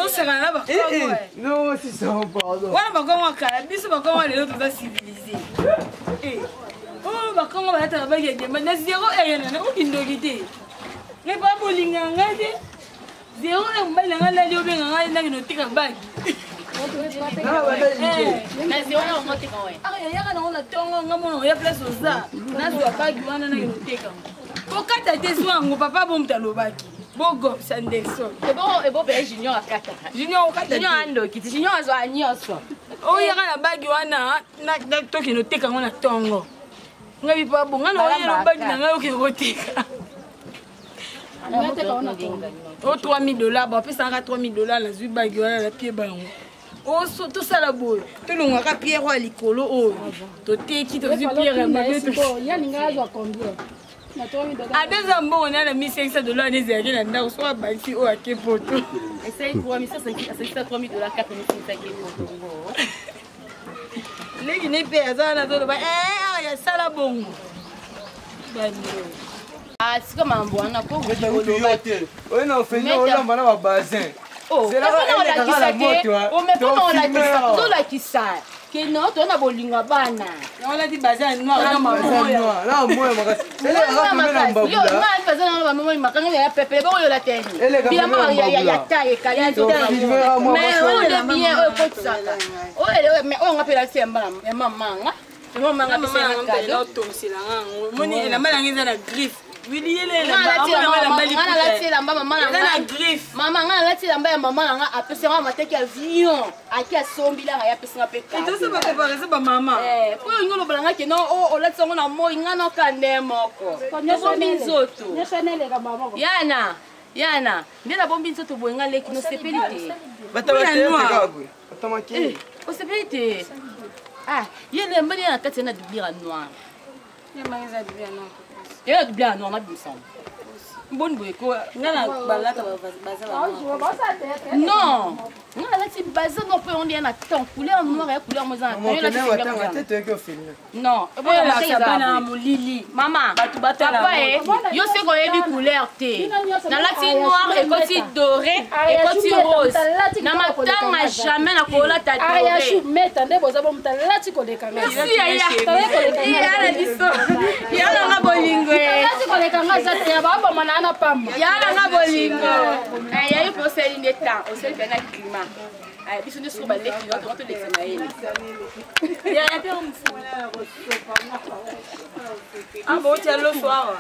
S1: osakana na bakongo.
S2: Non, si ça, pardon.
S1: Wana bakongo ya kala, biso bakongo lelo toza civilisé. Oyo bakongo balataka baki ya diamant na zero eyenana, okindoki te. Ngai pa bolinga ngai te, zero e mobali na ngai lali obenga ngai ndenge noteka baki.
S5: Na zero na bango teka we.
S1: Yaka nango na ntongo, nga mona oya place oza, nazwa bagi wana ndenge noteka. Kokata te, zwa yango papa. Bo moto alobaki bogopsa ndeso.
S5: Ebo mpe Junior akataka.
S1: Junior okata.
S5: Junior andoki ti, Junior azwa nyonso.
S1: Oyaka na bagi wana, tokende oteka yango na ntongo. Ngai bipa bo ngai na oyela bagi na ngai, okende koteka o 3000 $. Bapesanga 3000 $, nazwi bagi wana, napie bango. Oso tosala boye, tolongwaka pierre oyo ya likolo oyo toteki, tozwi pierre ya mabe.
S6: Yaninga azwa combien na 3000 $?
S1: Adeza mbongo na na 1500 $ ezalaki na ndako, so abakisi oyo ake poto.
S5: Esali 3500, asalisa 3000 $, 4500 ake poto.
S1: Leki ne mpe aza wana, azoloba awa yasala bongo bando.
S5: Sika mambo wana po.
S2: Yo te, oyo na ofeli olamba na babazin.
S5: Olakisa te, omepona olakisa, tozolakisa ke no toza na bolingo ya bana.
S1: Olati bazin noir na mamoya.
S2: Na moya makasi, eleka pembe na mbabula.
S5: Baza na bamamoi makanga ya pepele bokoyola teni bilamba ya taille ekali, mais oyo de bien oyo ekotisaka oyo. Mais oyo nga mpe nalati ya mamanga, mamanga apesanga cadeau.
S1: Otongiselanga yango, moni elamba nanga eza na griffe wili.
S5: Nga nalati elamba mama
S1: eza na griffe.
S5: Mama, nga nalati elamba ya mama na nga, apesanga mateki avion, aki asombilanga, ye apesinga mpe.
S1: Toso bakomparaison bamama.
S5: Po olingi olobela nga keno olati yango na moi, nga noka nde moko tobombi nzoto. Yana yana nde nabombi nzoto boye. Nga leki nosepeli te. Osepeli te. Ah, ye lemba ye na kati ye na doublure ya noir, ye na doublure ya noir nabimisa mboni boye ko.
S1: Nga na balata baza.
S5: Non, nga nalati baza no mpo yango nde ya na temps couleur noir ya couleur mo eza na non.
S1: Bana molili.
S5: Mama.
S1: Bato batala.
S5: Papa e yo seko oyebi couleur te. Nalati noir ekoti doré, ekoti rose na matanga, jamais nakolata doré.
S6: Ariashu meta nde boza bo moto alati koleka ngai.
S5: Merci yaya, ya na biso, ya nanga bolingo e.
S6: Alati koleka ngai aza te, ya baboma na ana pamba.
S5: Ya nanga bolingo. Yayi mpe osali nde temps, osali mpe na climat. Aya biso nde soko baleki yo tongo tolekisa mayele.
S1: Yaya mpe mofu. Ah bon, tia loso awa.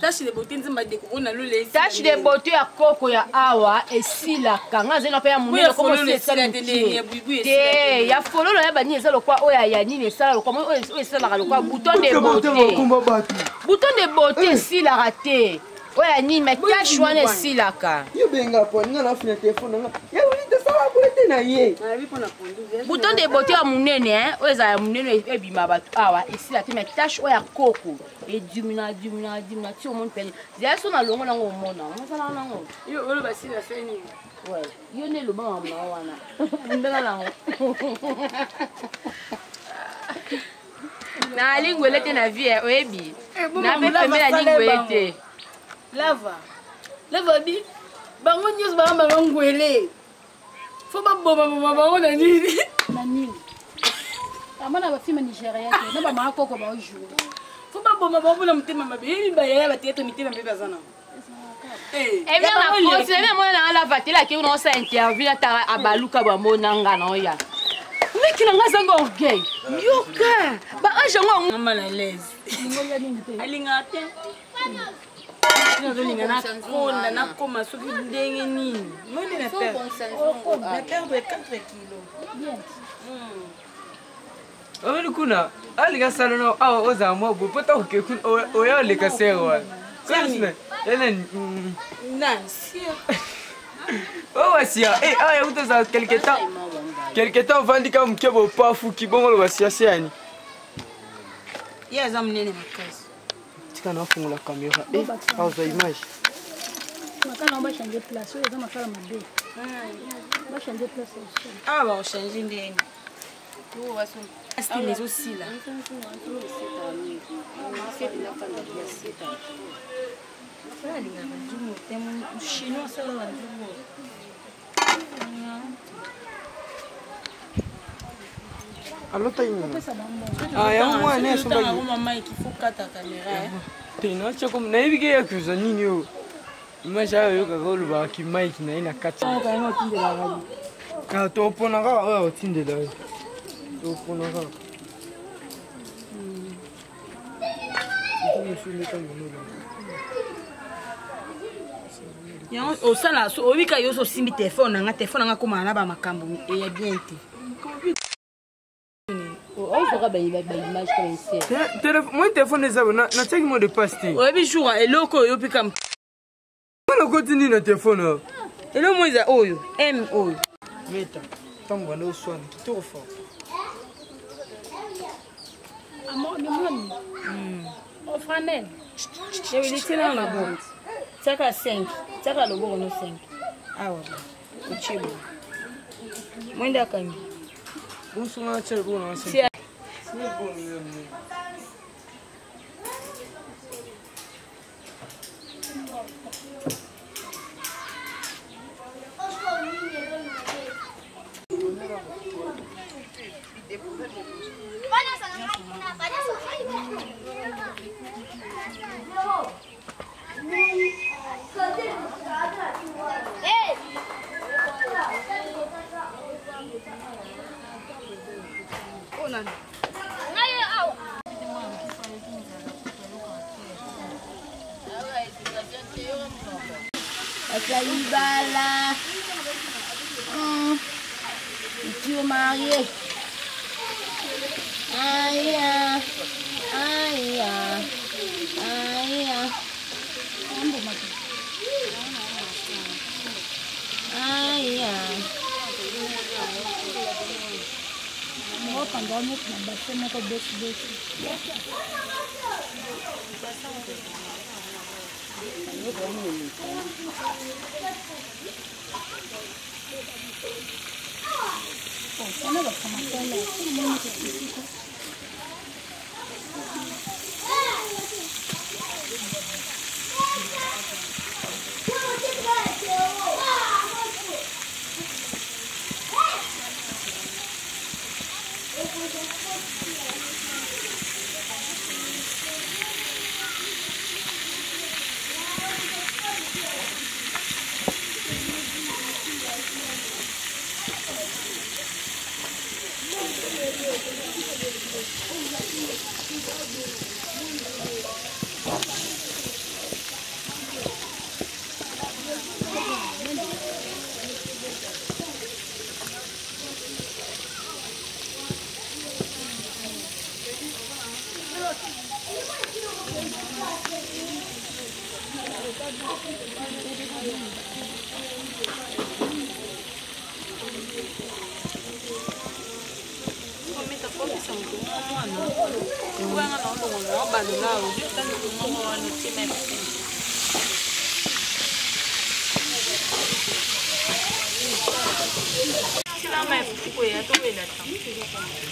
S1: Tache de beauté nzemba deko ona lule.
S5: Tache de beauté ya koko ya awa esilaka nga azali na mpe ya monene komo esi esali mokie te ya fololo ya banini eza lokwa oyo ya nini esala lokwa oyo esalaka lokwa bouton de beauté bouton de beauté esilaka te oyo ya nini mais tache wana esilaka.
S2: Yo benga po nga na fina telefone nga ya wili tosala boye te na ye.
S5: Bouton de beauté ya monene oyo ezala ya monene ebima bato awa esila te mais tache oyo ya koko edimina dimina dimina ti omoni pene zela so na longo nango omona omosalaka nango.
S1: Yo oloba sila se nini?
S5: Yo nde eloba makambo na wana bundana nango. Na lingwele te na vie oyebi na mpe pembe na lingwele te.
S1: Lava lava bi bango nyonso banga bango ngwele fo babomaboma bango na nini
S6: na nini amona bafilme nigérien te na bamaka koko baojoue
S1: fo baboma bango mpona motema mabe yebi bayaya bateatre mitema mabe baza nango.
S5: Ebi na lava te laki una osa interview nataka abaluka bamona nga na oya meki na nga azanga orgueil yoka baange yango
S1: mama na l'aise alingaka te nazolinga nakonda nakoma soki ndenge nini moni na perdre 4 kilo.
S2: Omoni kuna alinga sala na awa ozala mwa boye mpo ntango oke kuna oya oleka sere wana oyo basia awa yakuta ozala quelque temps quelque temps ovandi kaka moke bopafuki bongo oloba sia se yani
S1: ye aza monene makasi.
S2: Tika nafungola kamera azwa image.
S6: Makala yango bachange place oyo eza makala mabe bachange place.
S1: Awa bakochange ndeni style ezosila. Alingaka nzungu te chinois asalaka nzungu.
S2: Alota yango mwana
S1: asombaki mama il faut kata caméra
S2: te natia komi nayebi ke ya kozwa nini oyo image ayo oyokaka olobaka kimaiki na ye na kati topona kaka oyo akotindela yo topona kaka.
S1: Yango osala oyebika yo so osimbi telefone nanga telefone nanga akomana na bamakambo ya bien te.
S5: Ozwaka baimage kaka.
S2: Moi telefone eza natiaki mot de passe te.
S1: Oyebi jour eloko oyo opika
S2: mwana okoti nini na telefone oyo?
S1: Eloko mo eza oyo m oyo.
S2: Meta ntango banda oswana kitoko fort.
S6: Amoni ofranel.
S1: Eweli na loboko tiaka 5 tiaka loboko no 5 awa otie boye mwende akangi.
S2: Bonsoir, natia loboko na 5.
S5: Ibala. Tu es marié. Aïe, aïe, aïe, aïe.
S6: Mokanga neti na base moko besibesi. Sana bakamakala.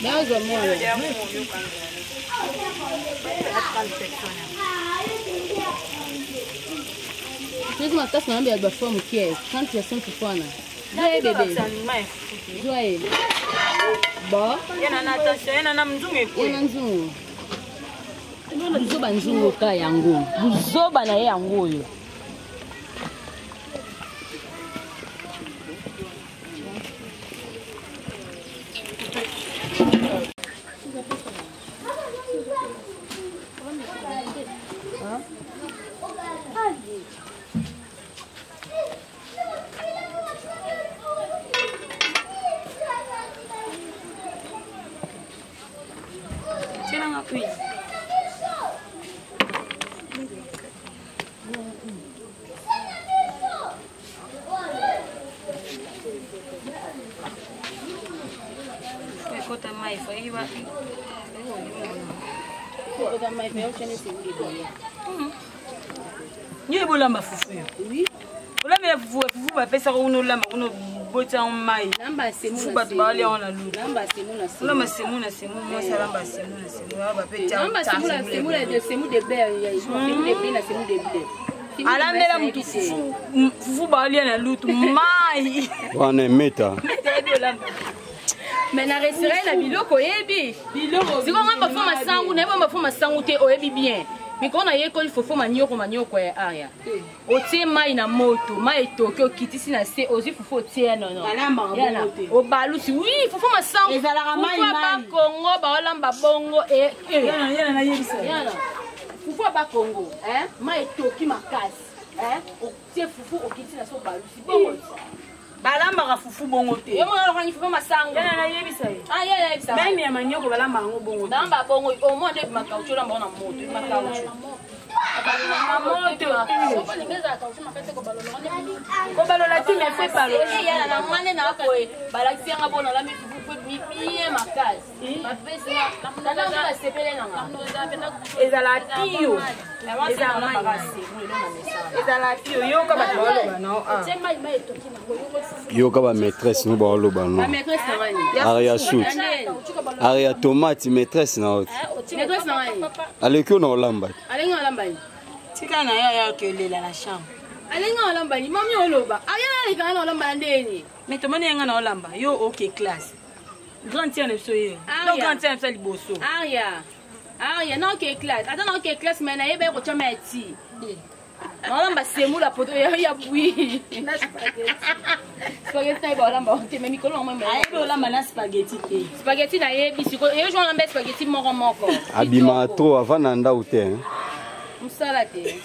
S5: Nazwa mwana. Soki makasi na yambe ya bafwa moke 30 personnes kufana. Zwa ye bebe. Zwa ye. Bo.
S1: Yana na attention, yana na mzungu ekwe.
S5: Yana nzungu. Buzoba nzungu ka yango. Buzoba na ye yango oyo.
S1: Tielanga huile. Ekota mai fo eyiba. Yo ebolamba fufu yo. Olambela fufu fufu bapesaka kuna olamba kuna oboti yango mai. Fufu bato baolia yango na lutu. Olamba semu na semu mwasi alamba semu na semu awa bape alambela mutu fufu fufu baolia na lutu mai.
S8: Wana emeta.
S1: Meta olamba.
S5: Mais na restaurant na biloko oyebi sikoyo nga bafo masangu nayebi bafo masangu te oyebi bien mikolo nayekoli fofo manioko manioko ya aya otie mai na moto mai etoki okitisi na se ozwi fufu otie ya nono
S1: Balambaka bongo
S5: Yana,
S1: te.
S5: obalusi wi fufu masangu
S1: Ezalaka mai,
S5: fufu ya
S1: mai.
S5: bakongo baolamba bongo e- e.
S1: Yana yana nayebisa.
S5: Yana, fufu ya bakongo eh, mai etoki makasi eh, otie fufu okitisi na se obalusi bongo
S1: Balambaka fufu bongo te.
S5: yo mona lokangi fufu masangu
S1: Yana nayebisa ye.
S5: Ah, ye nayebisa
S1: Meme ya manioko balambaka yango bongo te.
S5: namba bongo au moins nde ebima kauchu olamba ngo na moto ebima kauchu
S1: Na moto. Kobalola te mais faut ebalola.
S5: Yana na mwane na boye balakisi yanga bona olami fufu po ebimi bien makasi bapesi tata ngo basepele nanga
S1: Ezala pio. Ezala mai. Ezala pio yoka bato baoloba nao. ah.
S8: Yoka ba maîtresse no baoloba no.
S5: bamaîtresse na ngani
S8: Aria shoot. Aria tomate maîtresse na yo.
S5: maîtresse na ngani
S8: Aleki yo na olamba. te.
S5: alengi olambani
S1: Tika na yo ya okelela na chambre.
S5: alengi olambani mami oloba ayana alekanga na olamba na ndeni
S1: Mais tomoni yanga na olamba yo oke classe. Grand tiers na biso ye.
S5: Ah,
S1: Donc
S5: ya.
S1: grand tiers na biso ya liboso.
S5: Aria Aria naoke classe ata naoke classe mai nayeba ye kotya mai ti naolamba semula poto ya bwi spaghetti nayeba olamba te mai mikolo yango
S1: Ayebi olamba na spaghetti te.
S5: spaghetti nayebi sikoyo eyo jo olamba spaghetti moko moko
S8: Abima trop avant na ndau te. hein.
S5: mosala te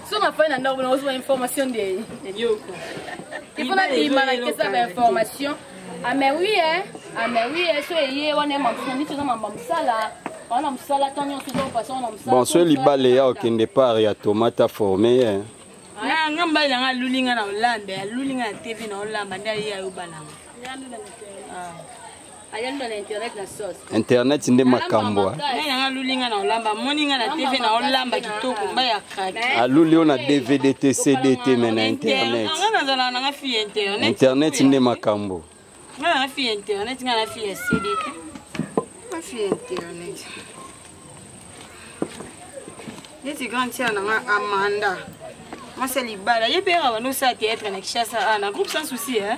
S5: so nafai na ndako bona ozwa information ndeni
S1: Yoko.
S5: ifo nabima nakesa bainformation ame wi e ame wi e so eye wana ye niti oza mamba mosala wana mosala ntan nyonso ozopasa wana mosala
S8: Bon, so libala ya okende par ya tomate aforme ye.
S1: Na nga mobali nanga aluli nga na olamba aluli nga na tv na olamba nde aye ayobalanga.
S5: ayalula na internet na sauce
S8: Internet nde makambo. ah.
S1: Ngai nanga aluli nga na olamba amoni nga na tv na olamba kitoko mba ya kraki.
S8: Aluli yo na DVD te CD te mais na internet.
S1: Nga nazala nanga fille ya internet.
S8: Internet nde makambo.
S1: Nga nanga fille ya internet nga na fille ya CD te. Nga fille ya internet. Neti grand tiers nanga Amanda. Mwasi ya libala ye mpe yaka bando osala théâtre na Kinshasa ah, na groupe sans souci eh?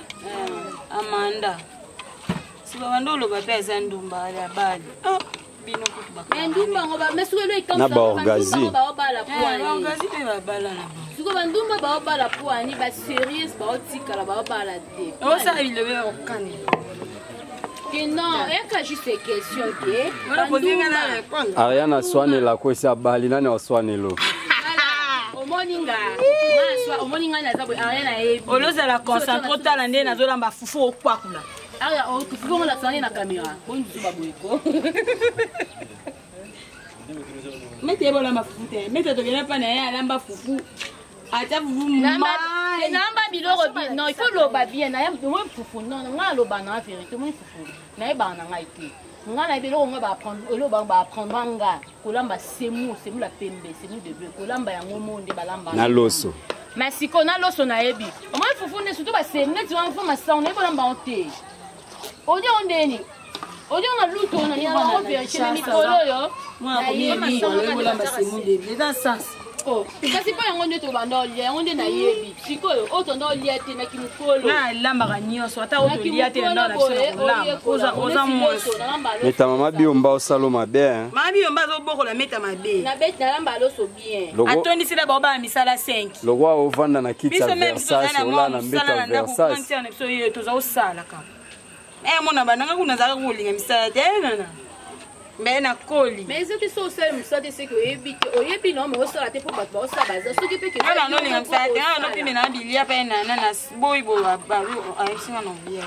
S1: Amanda. Si babando oloba mpe aza ndumba ya bali. Ah, bino kutu
S5: me ndumba yango me soki elo
S8: Na baorgazi.
S5: baobala poani
S1: baorgazi mpe babala na bango.
S5: sikoyo bandumba baobala poani baseries baotikala baobala te
S1: Osala bilobe ya kokani.
S5: ke non eyaka juste question te
S1: Wana pozi nga na répondre.
S8: Ariana aswanela ko esi abali nani aswanelo.
S5: omoni nga omoni nga naza boye aria nayebi
S1: Olozala concentre otala nde nazolamba fufu okwakula.
S5: aria fufu ngo lakisa nde na caméra boni zuba boye ko
S1: Mete bolamba fufu te. Mete tokenda mpa na ye alamba fufu. Ata fufu mai.
S5: Nalamba biloko non, il faut loba bien. Moi fufu non, nga aloba na vérité, moi fufu. Nayebaka na ngai te. Nga nayebi eloko nga baapprendre, eloko baapprendre nga kolamba semu, semu la pembe, semu de bleu, kolamba yango mo nde balamba.
S8: Na loso.
S5: Mais sikoyo na loso nayebi. Omoni fufu nde surtout basemu neti wana fufu masango nayebi kolamba yango te. Olia yango ndeni? Olia yango na luto na nini wana vérité mais mikolo oyo
S1: nayebi semu de bleu eza sens.
S5: Oh, kasi mpo yango nde tobanda olia yango nde nayebi sikoyo oyo tonda olia te naki mokolo
S1: nalambaka nyonso ata oyo tolia te na ndako na biso na kolamba oza mwasi
S8: meta mama biyomba osalo mabe
S1: mama biyomba azobokola meta mabe
S5: nalamba loso bien
S1: atondisela bao bana misala 5
S8: lokwa ovanda na kiti ya Versace ola na mbeto ya Versace
S1: na biso ye toza osalaka mona bananga kuna azalaka kolinga misala te nana mbe nakoli
S5: mais eza te so osali mosala te seke oyebi te oyebi na me osala te mpo bato baosala baza soki mpe
S1: nga nolinga mosala te nga nopimela na bilia mpe nana na boyi boye ayebisinga na olia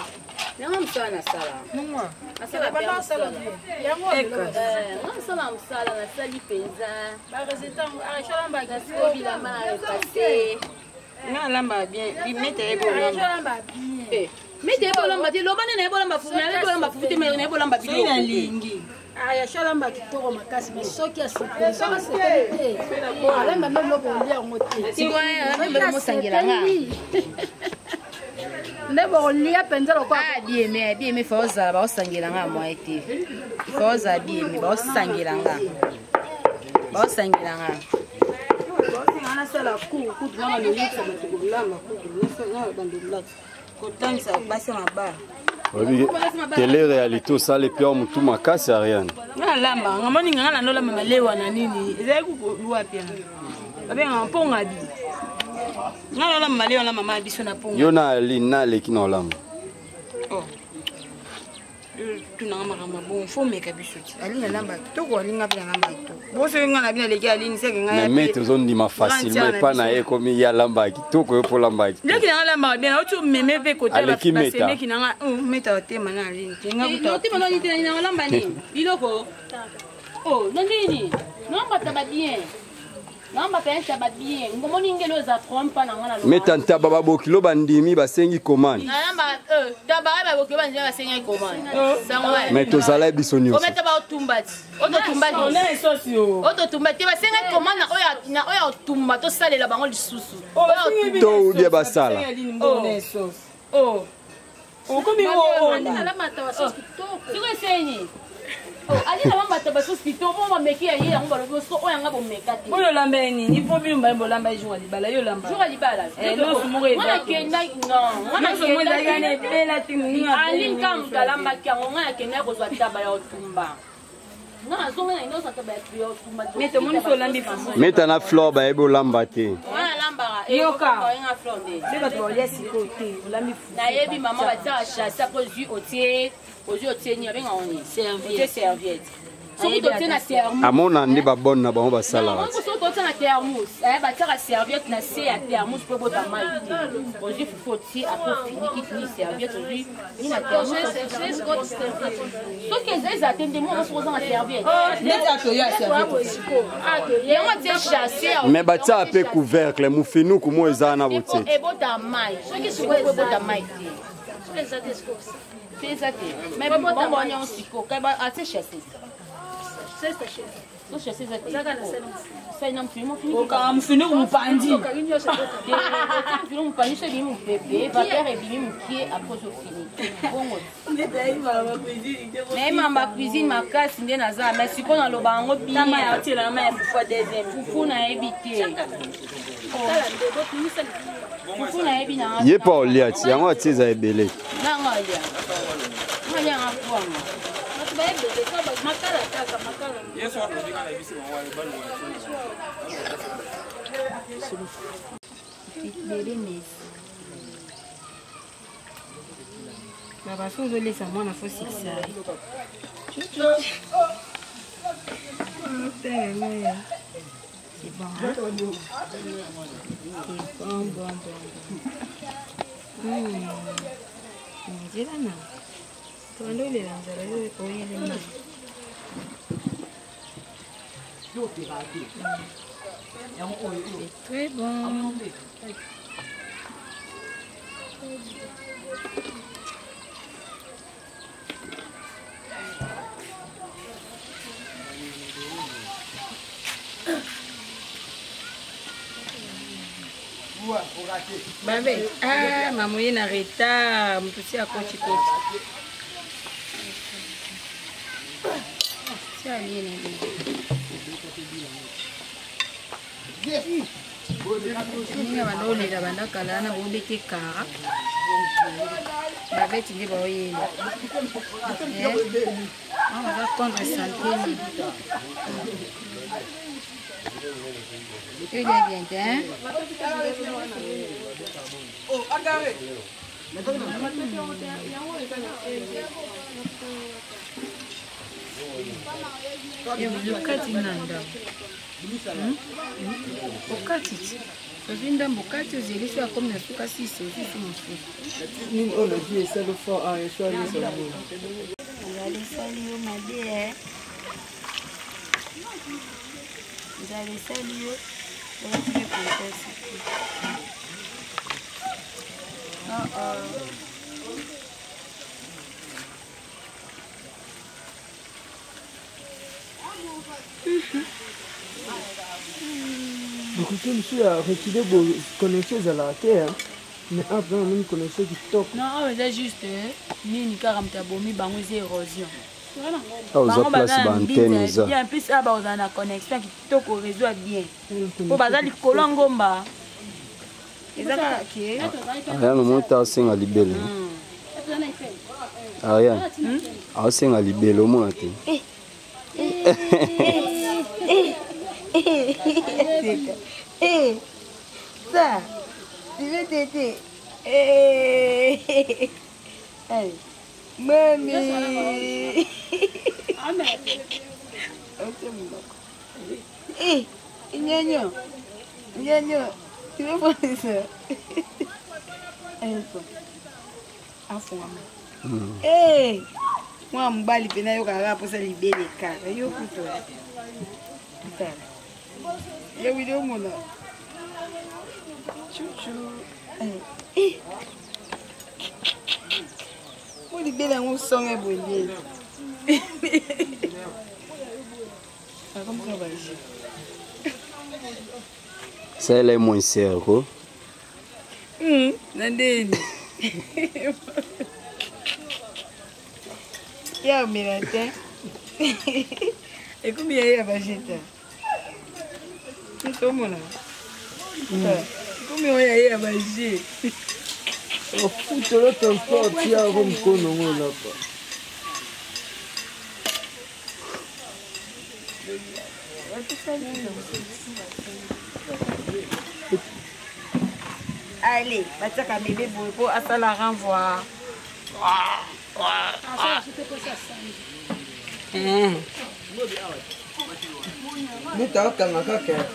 S5: yango mosala nasala nasala mosala mosala nasali mpenza nasiko bilamba na repase
S1: nga alamba bien mete yebi olamba
S5: mete yebi olamba te loba nde nayebi olamba fufu nayebi olamba fufu te mais nayebi olamba
S1: biloko nalingi
S6: Ayasha alamba kitoko makasi mais soki asepeli soki asepeli te alamba nde biloko olia yango te nde bokolia mpenza lokola
S5: bieme bieme fa ozala baosangela nga mwa te fa ozala bieme baosangela nga baosangela nga
S1: nasala cour kutu nga nalolisa bato kolamba kutu kotangisa basi ya mabala
S8: oyebi tele réalité osala epi awa motu makasi ariane
S1: nga nalamba nga moni nga nalolamba malewa na nini ezali kuwapi babengaka mpongabi nga nalolamba malewa na mama ya biso na mponga
S8: yo na aline na aleki na olamba
S1: tunanga makambo bongo fo meka biso ti aline alamba kitoko alinga mpe nalamba kitoko bosoki nga na bino aleki aline seke
S8: ngai mais mete ozondima facilement epa na ye ekomi ye alamba kitoko yo mpo olamba kitoko
S1: leki nanga alambaka bien auti omeme mpe
S8: kotealeki
S1: meta nanga meta otema na aline te
S5: nga nani te nanga olamba nini biloko oh na nini nalamba taba bien nalamba mpenza taba bien ngomoni ngelo eza problème mpa na nga na
S8: meta ntaba babokilo bandimi basengi commande
S5: nalamba taba oyo babokilo bandimi basengi commande sango
S8: mais tozala biso nyonso
S5: ometa ba otumba ti ototumba ototumba te basengaki commande na oyo otumba tosalela bango lisusu
S8: to ubie basala
S1: okomi
S5: siko eseni alina bambata basusu kitoko po bameki ya ye yango balobi so oyo yanga bomeka te
S1: oyo olamba ye nini po bino baye bolamba ye jour ya libala yo olamba
S5: jour ya libala mwana akenda non aline kaka moto alambaki yango ngai akendaki kozwa taba ya otumba nga nazonga na kozwa taba ya otumba
S1: mete omoni so olambi fufu
S8: meta na flore bayebi olamba te
S5: wana alambaka
S1: yoka
S5: nga flore nde
S1: nde bato baolia sikoyo te olambi fufu
S5: nayebi mama batiaka chasse apo ozwi otie ozwi otie nini babengaka nini otie serviette soki totie na thermos
S8: amona nde babone na bango basalaka
S5: soki totie na thermos batiaka serviette na se ya thermos mpo ebota mai te ozwi fufu otie apres ofiniki ni serviette ozwi ni na thermos soki eza eza te nde mwana soki oza na serviette yango atie chasse
S8: mais batiaka mpe couvercle mofinuku mo eza na botie
S5: ebota mai soki sikoyo ebota mai te te eza te mais bongo nyonso sikoyo atie chasse
S1: okanga mofinuku mopanzi
S5: mofinuku mopanzi so ebimi mopepe vapeur ebimi mokie apres ozofiniki bongo naye mamba cuisine makasi nde naza mais sikoyo naloba yango bien fufu nayebi te fufu nayebi na
S8: ye pa olia ti yango atie eza ebele
S5: nanga alia alianga kwanga
S1: Bebe Messi. Na baso ozolesa mwana fo sikisa ye. C'est bon, hein? C'est bon, bon, bon, bon. Nzela na. Tobanda olela nzala yo oyelema. C'est très bon. Babe, ah, maman ye na retard, moto si akoti koti. Si alie na ye. Ndenge banda olela banda kala wana bobete kara babeti nde baoyela baza contre santé. Il est bien, hein? Okati na ndambo, okati ti ozwi ndambo, okati, ozeli so akomi na suka sisi, ozwi su mosusu.
S2: Nini oyo nazwi esali fort awa esali nyonso yango.
S1: Nzala esali yo mabe, eh? Nzala esali yo, olati kompesi. Oh, oh.
S2: Bakote mosusu ya rekile bo connexion ezalaka te, mais awa mpenza namoni connexion kitoko.
S1: Non, awa eza juste nini kaka moto abomi bango, eza érosion.
S8: Awa oza place ba antenne eza
S1: bien. Plus awa bakozala na connexion kitoko, réseau ya bien, mpo baza likolo ya ngomba, eza kaka ke
S8: Ariane omoni te asenga libele. Ariane aosenga libele, omona te.
S1: Eh, ça, tu veux t'aider? Eh, hey, mami. Eh, nyonyo, nyonyo, tu veux prendre ça? Afungama. Eh, mwana mobali mpena ayokaka kaka mposa libele kaka yo kutu tala yo wili omona chuchu. Eh, mo libele yango songe boye akomisa baje.
S8: Salela ye moins cher ko.
S1: Na ndeni ya omela te, ekomi ya ye ya bajeta omona, ekomi oyo ya ye ya baje.
S2: Ofutolo transport tia yako mkono ngo olapa.
S1: Ale batiaka bebe boye mpo asala renvoi.
S2: Moto akanga kaka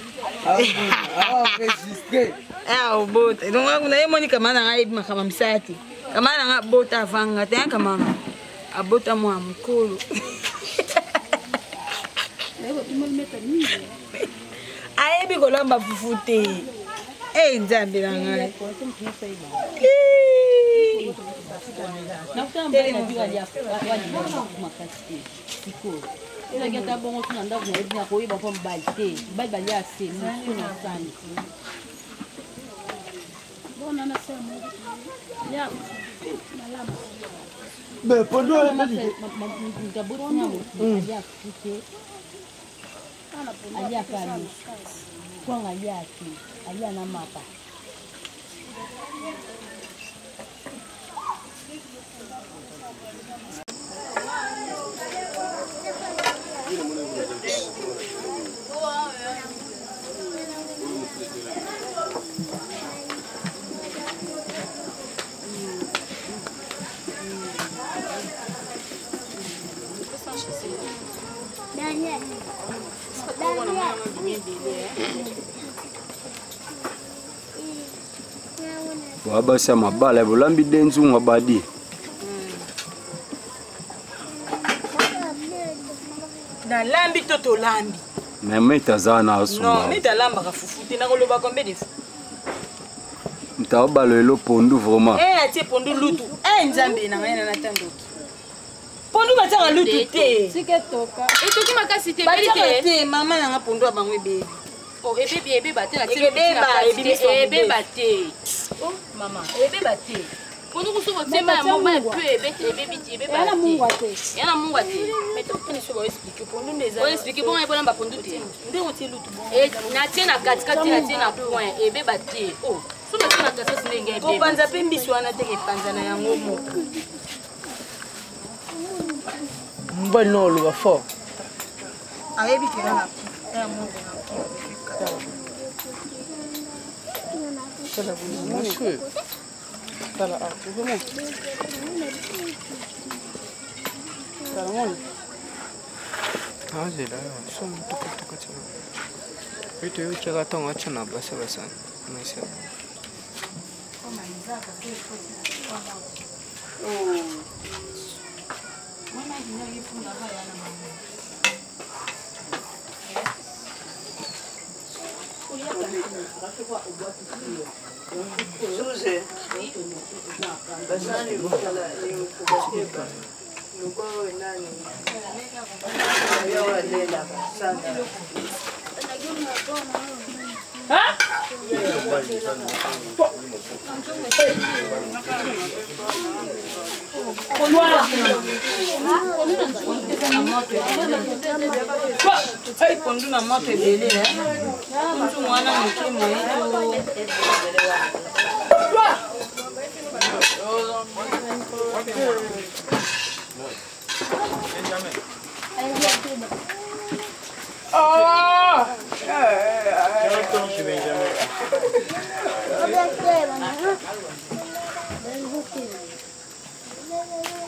S2: aenregistre.
S1: Obota donc naye moni kama nanga ayebi makambo misala te. Kama nanga abota avanga te, kama nanga abota mwa mokolo ayebi kolamba fufu te. E Nzambe na ngai.
S5: Ezalaki ata bongo so na ndako nayebi na koyeba mpo mobali te, mobali balia se mosu na sani.
S2: Mais pondo
S5: moto aboti na motu alia fufu te, aliaka loso, kwanga alia te, alia na mapa.
S8: Boa basi ya mabala bolambi de nzungu abadi.
S1: Nalambi to tolambi.
S8: Mais mete aza na
S1: Non,
S8: asunga.
S1: mete alambaka fufu te, nakoloba combien de fois?
S8: Moto aobala elo pondu vraiment.
S1: Eh, atie pondu lutu. Eh, Nzambe na ngai na natandoki. Pondu batiaka lutu te.
S6: Tika etoka.
S5: Etoki makasi te, ebeli
S1: Batiaka
S5: te.
S1: te, mama nanga pondu ya bango ebebi.
S5: Oh, ebebi, ebeba te, natie
S1: Ekebeba,
S5: lutu na kati te,
S1: ebimisi wa
S5: ebeba te. Oh, mama, ebeba te. Pondu kusu kotie mai ya moma pe ebeti, ebebi te, ebeba
S6: Eya na
S5: te.
S6: mungwa te.
S5: Eya na mungwa te.
S1: Mais tokutani so baoexplike pondu nde eza.
S5: Oexplike bongo ebona ba pondu te.
S1: Nde otie lutu bongo.
S5: Eh, natie na katikati, natie na coin, ebeba te. Oh, so natie na katikati ndenge ebeba.
S1: Kopanza mpe mbisi wana te, epanza na yango moko.
S2: Mobali na oloba fort.
S1: Ayebi kela na ya moko na.
S2: Tala boye, tala awa, ozomona. Tala mona.
S9: Azela so motuka tina ete yo otyaka ntango atya na basa basani mesa.
S10: Zuze, basani lukala ni luko nani yo alela sana.
S1: Totie pondu na moto ebele, nzungu wana moke moye.
S2: Ah!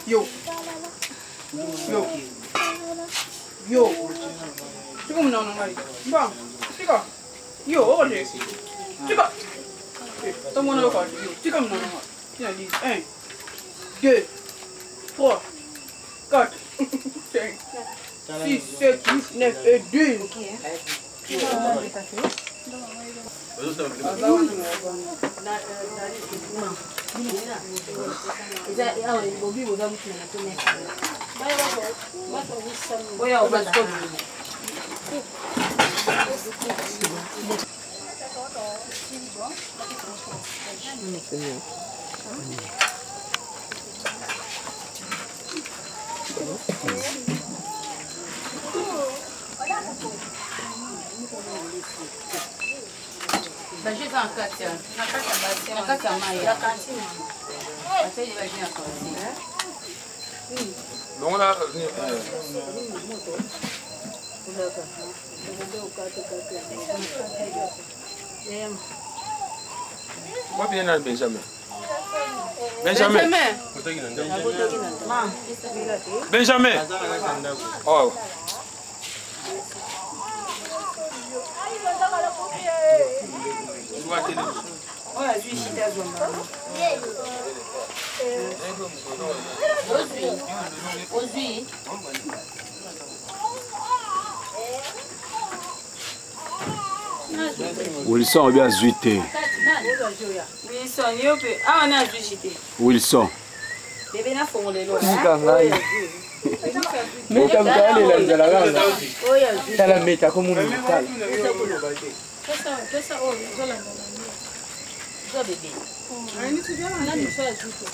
S2: Yo. Yo. Yo. Tika mna ngai. Ba. Tika. Yo, ole. Tika. Tomona yo kwa. Yo, tika mna ngai. Tina di 1 2 3 4 5 6 7 8 9 et 10.
S5: Ba jus eza na kati ya na kati ya mai ya basali ba jus na cantine.
S4: Longola. Wapi ye na Benjamin? Benjamin. Benjamin. Oh.
S1: Oyo azwi shita, azwa mama.
S5: Ozwi, ozwi.
S8: Wilson obi azwi te.
S1: Wilson, yo mpe awa na azwi shite.
S8: Wilson.
S1: Bebe nafongola eloko.
S2: Tika ngai. Meta moto alela nzala kaka. Tala meta komona tala.
S6: Pesa oyo ezolanda na
S5: Zwa bebe.
S6: nani mosu azwi te.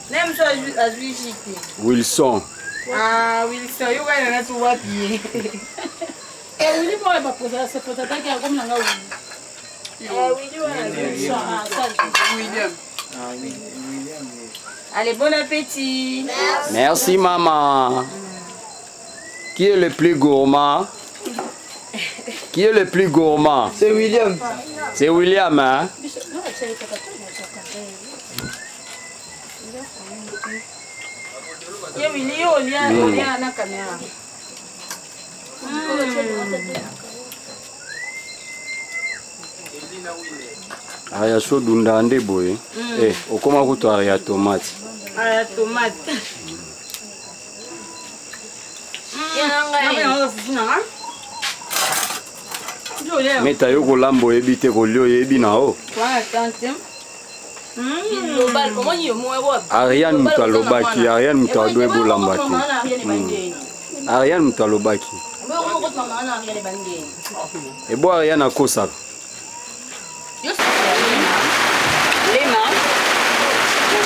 S1: Na mosu azwi shite.
S8: Wilson.
S1: Ah, Wilson, yo kaka nati wapi ye?
S6: Wili moko baposaka sepotataki akomi nanga wili.
S1: Willy wana azwi.
S6: Ah, ça, azwi.
S2: William.
S1: Allez, bon appétit.
S8: Merci maman. Qui est le plus gourmand? Qui est le plus gourmand?
S2: C'est William.
S8: C'est William, hein?
S1: Ye Willy, yo olia, olia na caméra.
S8: Aya so dunda nde boye. Eh, okoma kutu aya tomate.
S1: Aya tomate.
S5: Ya na ngai.
S1: Nabe yango fufu na nga.
S8: Meta yo kolamba oyebi te kolia oyebi na o. Ariane moto alobaki, Ariane moto ado ebolamba te. Ariane moto alobaki. Ebo Ariane akosaka.
S1: Lema,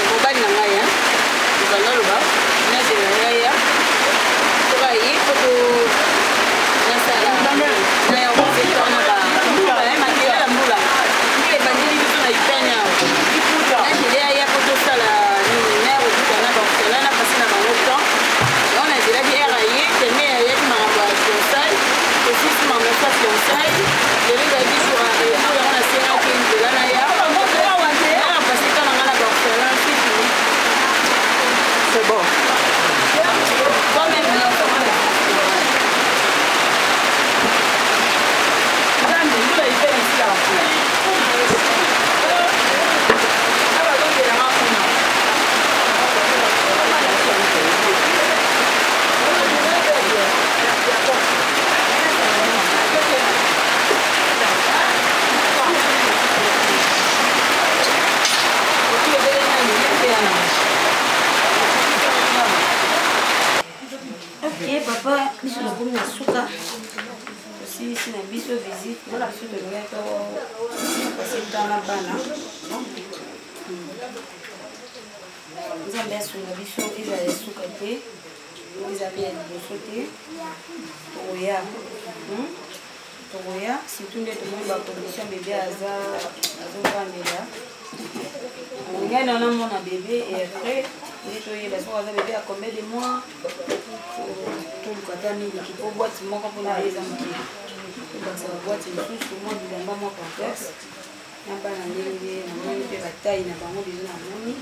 S1: mobali na ngai, ozala loba, nazela ngai ya, soki aye po to nasala na ya kozeta wana ba mbula ya makela ya mbula mbula ebandeli biso na Ukraine awa nazela ya po tosala nini na ya kobuka na baorphelin na pasi na bango temps yango nazelaki ere aye teme ayaki makambo ya fiançailles tosilisi makambo ya fiançailles lelo ezalaki jour ya retour yango nasengaki nzela na ya na pasi temps na ngai na baorphelin c'est fini.
S10: C'est bon.
S1: Toi-même,
S10: Nzambe, mbula ipele esilaka kuna. Awa bazozelanga kuna.
S1: Ok, papa, biso tokomi na suka tosilisi na biso visite na biso tolingaki topase temps na bana. Nzambe asunga biso ezala ya suka te, eza mpe ya liboso te. Tokoya, Tokoya surtout nde tomoni bacondition bebe aza azovandela ngai na namona bebe et après nde toyeba soki aza bebe ya combien de mois. Toluka ata miliki po boite moko mpona ye eza moke, tobakisa baboite mosusu, mwa bilamba, mwa pampers na bana ndenge namoni mpe batai na bango deja namoni.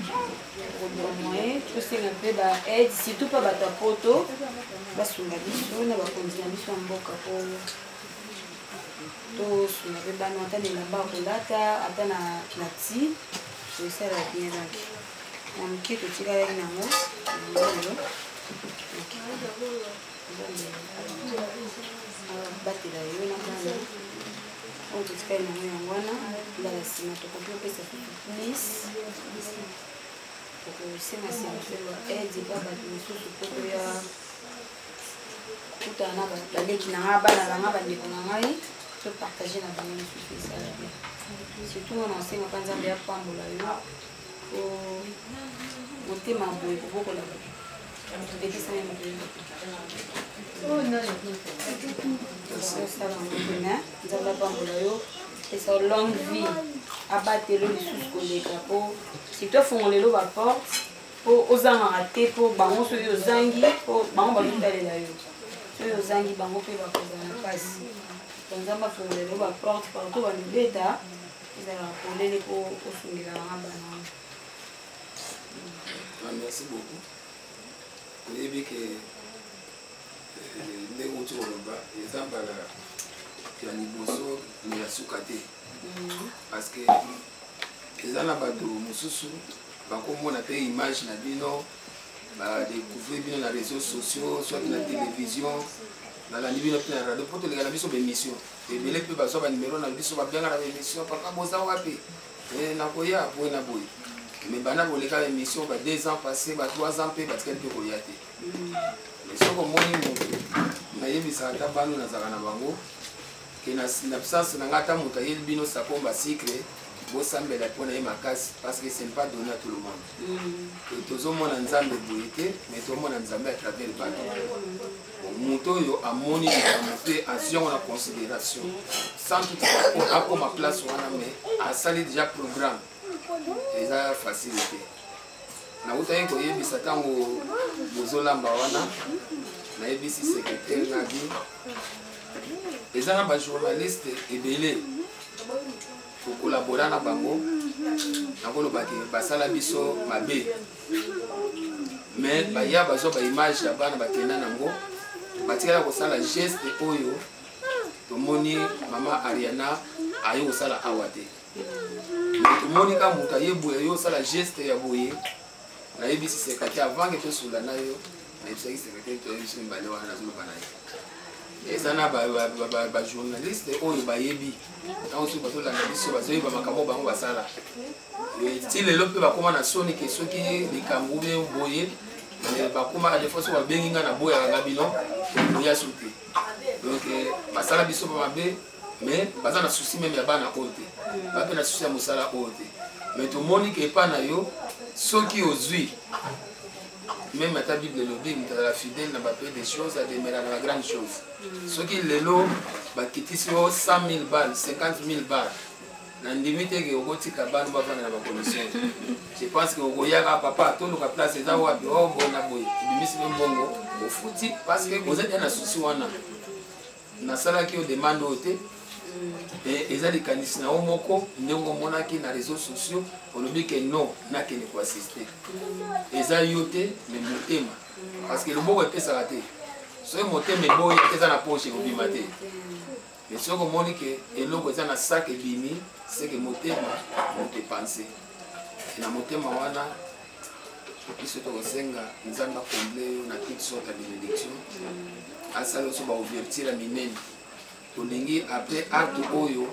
S1: Tokoluka moyen tosenga mpe ba aide surtout mpa bato ya poto basunga biso na bakonzi na biso ya mboka po tosunga mpe bana ata na elamba ya kolata ata na ti tosala bien. Donc na moke totikalaki nango yango oyo. Batela yo na bana oyo totikali nango yango wana. Mbala nsima tokoki kopesa susu plus, tokosenga nsima mpe ba aide epa bato mosusu mpo toya kokutana na baleki na ngai, bana na ngai, bandeko na ngai, topartage na bango mosusu esala bien. Surtout nga na osenga mpa Nzambe apambola yo po motema boye kobokola bato epesami mokoyeba osala yango te. Mais Nzambe apambola yo, pesa yo longue vie, abatelo lisusu koleka po surtout afongola elo baporte po ozangaka te, po bango soki ozangi, po bango bazotalela yo, soki ozangi bango mpe bakozala na mpasi. Donc Nzambe afongola elo baporte partout, balobeta ezalaka polele po osungelaka nga bana wana.
S4: Ah, merci beaucoup. Oyebi ke ndenge outi koloba eza mbala ya liboso me ya suka te, parce que eza na bato mosusu bakomona mpe image na bino, badécouvrir bino na réseaux sociaux soit na télévision, balandi bino mpe na radio mpo toleka na biso baémission ebele mpe bazwa banimero na biso, babenga na baémission: "Papa, boza wapi? Nakoya boye na boye." Mais banda boleka émission ba 2 ans passé, ba 3 ans mpe batikali mpe koya te. Mais soki omoni moto, nayebisaka ata bano nazalaka na bango ke na absence na ngai, ata moto ayeli bino sakomba sucre, bosambela mpo na ye makasi, parce que ce n'est pas donné à tout le monde. Tozomona Nzambe boye te, mais tozomona Nzambe à travers bato. Moto oyo amoni likambo mpe azwi yango na considération sans toutefois akoma place wana, mais asali déjà programme, eza facile te. Nautaki koyebisa ntango bozolamba wana, nayebisi secrétaire nabi eza na bajournaliste ebele tokolabora na bango. Nakolobaki basala biso mabe, mais baya bazwa baimage ya bana, bakenda nango, batikala kosala geste oyo tomoni mama Ariana aye kosala awa te. Mais tomoni ka moto aye boye, aye kosala geste ya boye. Nayebisi secrétaire avant ke tosula na yo, nayebisaki secrétaire, toyebisi mibale wana, nazoloba na ye. Eza na bajournaliste oyo bayebi ntango soki bazolanda biso, bazoyeba makambo bango basala ti lelo, mpe bakóma na soni ke soki likambo be boye bakómaka des fois soki babengi nga, naboyaka nga bino boya so te. Donc basala biso mpe mabe, mais baza na souci même ya bana oyo te, bape na souci ya mosala oyo te. Mais tomoni ke epa na yo, soki ozwi même ata Bible elobi moto azala fidèle na bape des choses, ademela na bagrande chose. Soki lelo bakitisi yo 100 000 balles, 50 000 balles, nandimi te ke okotika bana bafanda na bacondition. Je pense ke okoyaka: "Papa, toluka place eza wapi?" O boye na boye, obimisi mpe mbongo, ofuti, parce que oza dia na souci wana. Nasalaki yo demande oyo te, eza likanisi na yo moko. Ndenge omonaki na réseaux sociaux, olobi ke non, nakende koassiste. Eza yo te, mais motema, parce que loboko epesaka te. Soki motema eboyi, eza na poche, ekobima te. Mais soki omoni ke eloko eza na sac ebimi, seke motema moto epense na motema wana. Biso tokosenga Nzambe acomble yo na toute sorte ya bénédiction, asala biso baouverture ya minene. Tolingi après acte oyo,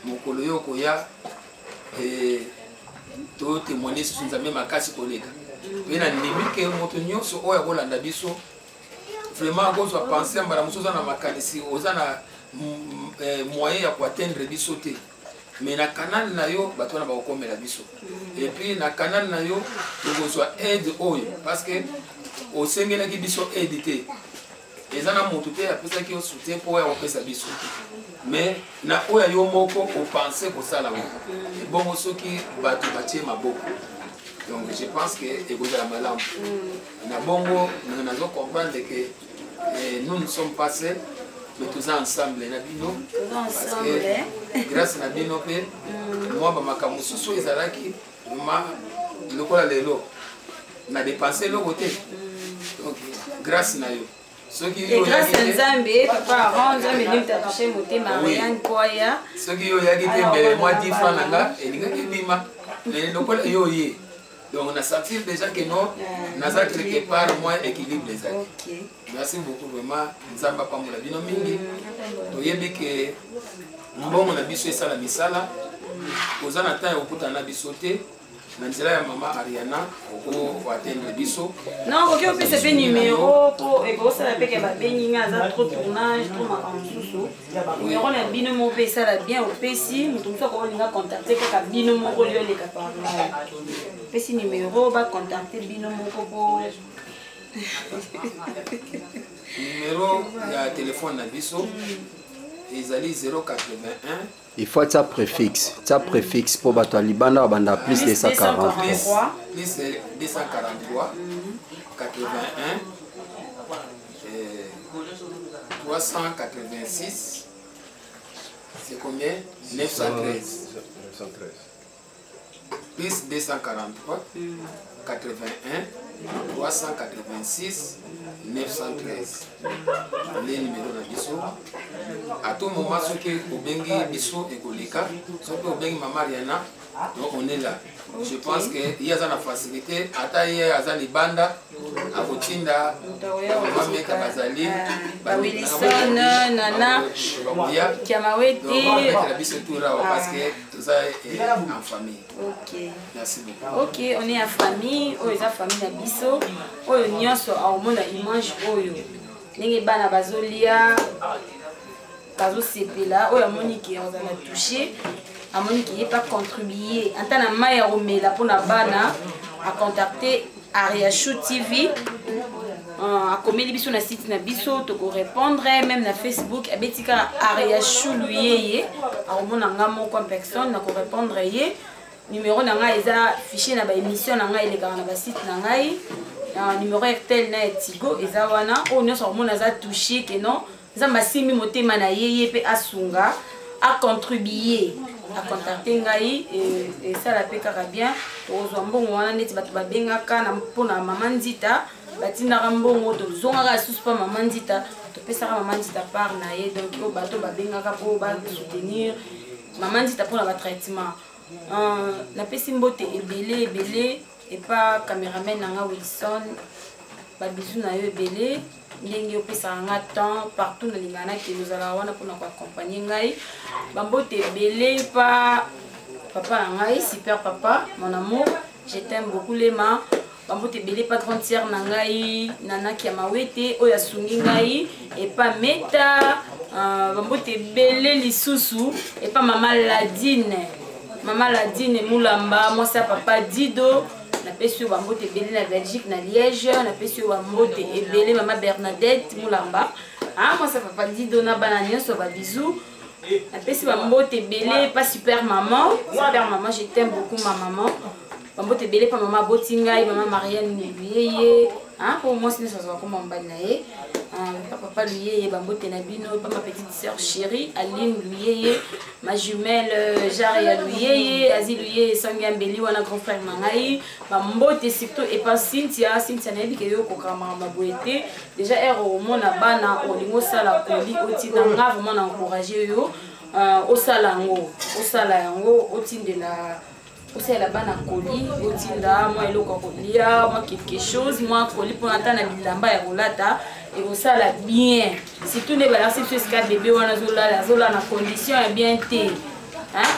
S4: mokolo yo okoya, totémoigne susu Nzambe makasi koleka. Mpe na ndimi ke moto nyonso oyo akolanda biso vraiment akozwa pense. Mbala mosusu oza na makanisi, oza na moyen ya koatteindre biso te, mais na canal na yo bato wana bakokomela biso, et puis na canal na yo tokozwa aide oyo, parce que osengelaki biso aide te. Eza na motu te apesaki yo soutien mpo oyo akopesa biso, mais na oyo ya yo moko opense kosala ngo. Ebongo soki bato batie maboko, donc je pense que ekozala malamu. Na bongo nazo comprendre que nous ne sommes pas seuls, mais toza ensemble na bino, parce que grâce na bino mpe mwa bamakambo mosusu oyo ezalaki ma lokola lelo na dépense eloko te. Donc grâce na yo, soki
S1: Et grâce à Nzambe, papa Aaron, Nzambe nde moto atouche motema Ariane Koya.
S4: Soki yo oyaki te, mbele mwa 10 francs na nga elingaki ebima. Mais lokola yo oye, donc na sentir déjà que non, naza quelque part moins équilibre ezali. Merci beaucoup vraiment, Nzambe apambola bino mingi. Toyebi ke mbongo na biso esala misala. Oza na temps ya kokutana na biso te, na nzela ya mama Ariana okoatteindre biso.
S1: Non, okoki opesa mpe numéro mpo ekosala mpe ke babengi nga, aza trop tournage, trop makambo mosusu. Numéro na bino moko mpe esala bien. Opesi moto mosusu akolinga contacte kaka bino moko, lio oleka par ngai, opesi numéro, bacontacte bino moko mpo
S4: Numéro ya telefone na biso ezali 081.
S8: Il faut tia préfixe, tia préfixe mpo bato ya libanda babanda plus 243.
S4: Plus 243 81 386, c'est combien? 913.
S3: 913.
S4: Plus 243 81 386 913 nde numéro na biso. À tout moment soki obengi biso ekoleka. Soki obengi mama Riana, donc on est là. Je pense que ye aza na facilité, ata ye aza libanda, akotinda mama Meka, bazali
S1: Bawilison Nana Kiamawete.
S4: Babetela biso tour awa, parce que toza en famille. Merci beaucoup.
S1: Ok, on est en famille. Oyo eza famille na biso. Oyo nyonso aomona image oyo, ndenge bana bazolia, bazosepela, oyo amoni ke azala touché, amoni ke ye pa contribue ata na mai ya komela mpona bana, acontacte Ariachou TV. Akomeli biso na site na biso, tokorépondre. Même na Facebook, abeti kaka Ariachou Luyeye, akomona nga moko en personne, nakorépondre ye. Numéro na ngai eza fichier na baémission na ngai elekaka na basite na ngai. Numéro Airtel na ya Tigo eza wana. Oyo nyonso akomona aza touché ke non, Nzambe asimbi motema na ye, ye mpe asunga, acontribue, acontacte ngai, esala mpe kaka bien. Tokozwa mbongo wana neti bato babengaka mpona mama Nzita, batindaka mbongo, tozongaka lisusu mpa mama Nzita, topesaka mama Nzita part na ye. Donc oyo bato babengaka mpo basoutenir mama Nzita mpona batraitement, napesi mbote ebele ebele epa cameraman na nga Wilson, babizu na yo ebele. Ndenge opesaka nga temps partout nalingaka nakende, ozalaka wana mpona koaccompagne ngai. Bambote ebele pa papa na ngai, super papa, mon amour, je t'aime beaucoup Lema. Bambote ebele pa grande sœur na ngai Nanaki ya Mawete oyo asungi ngai epa Meta. Bambote ebele lisusu epa mama Ladine, mama Ladine Mulamba, mwasi ya papa Dido. Napesi yo bambote ebele na Belgique, na Liège. Napesi yo bambote ebele mama Bernadette Mulamba, mwasi ya papa Dido na bana nyonso, babizu. Napesi bambote ebele pa super maman, super maman, je t'aime beaucoup ma maman. Bambote ebele pa mama aboti ngai, mama Marianne Luyeye, po mwasi nyonso azwaka koma mobali na ye, pa papa Luyeye, bambote na bino. Pa ma petite sœur chérie Aline Luyeye, ma jumelle Jaria Luyeye, Azi Luyeye, Sangi ya Mbeli wana grand frère na ngai. Bambote surtout epa Cynthia. Cynthia, nayebi ke yo okokaka makambo boye te. Déjà ere omona bana olingi osala koli otinda nga, vraiment na encourage yo osala yango, osala yango, otindela, osalela bana koli, otinda mwa eloko ya kolia, mwa quelque chose, mwa koli mpona ata na bilamba ya kolata, ekosala bien. Surtout nde balakisi biso esika bebe wana azolala, azolala na condition ya bien te,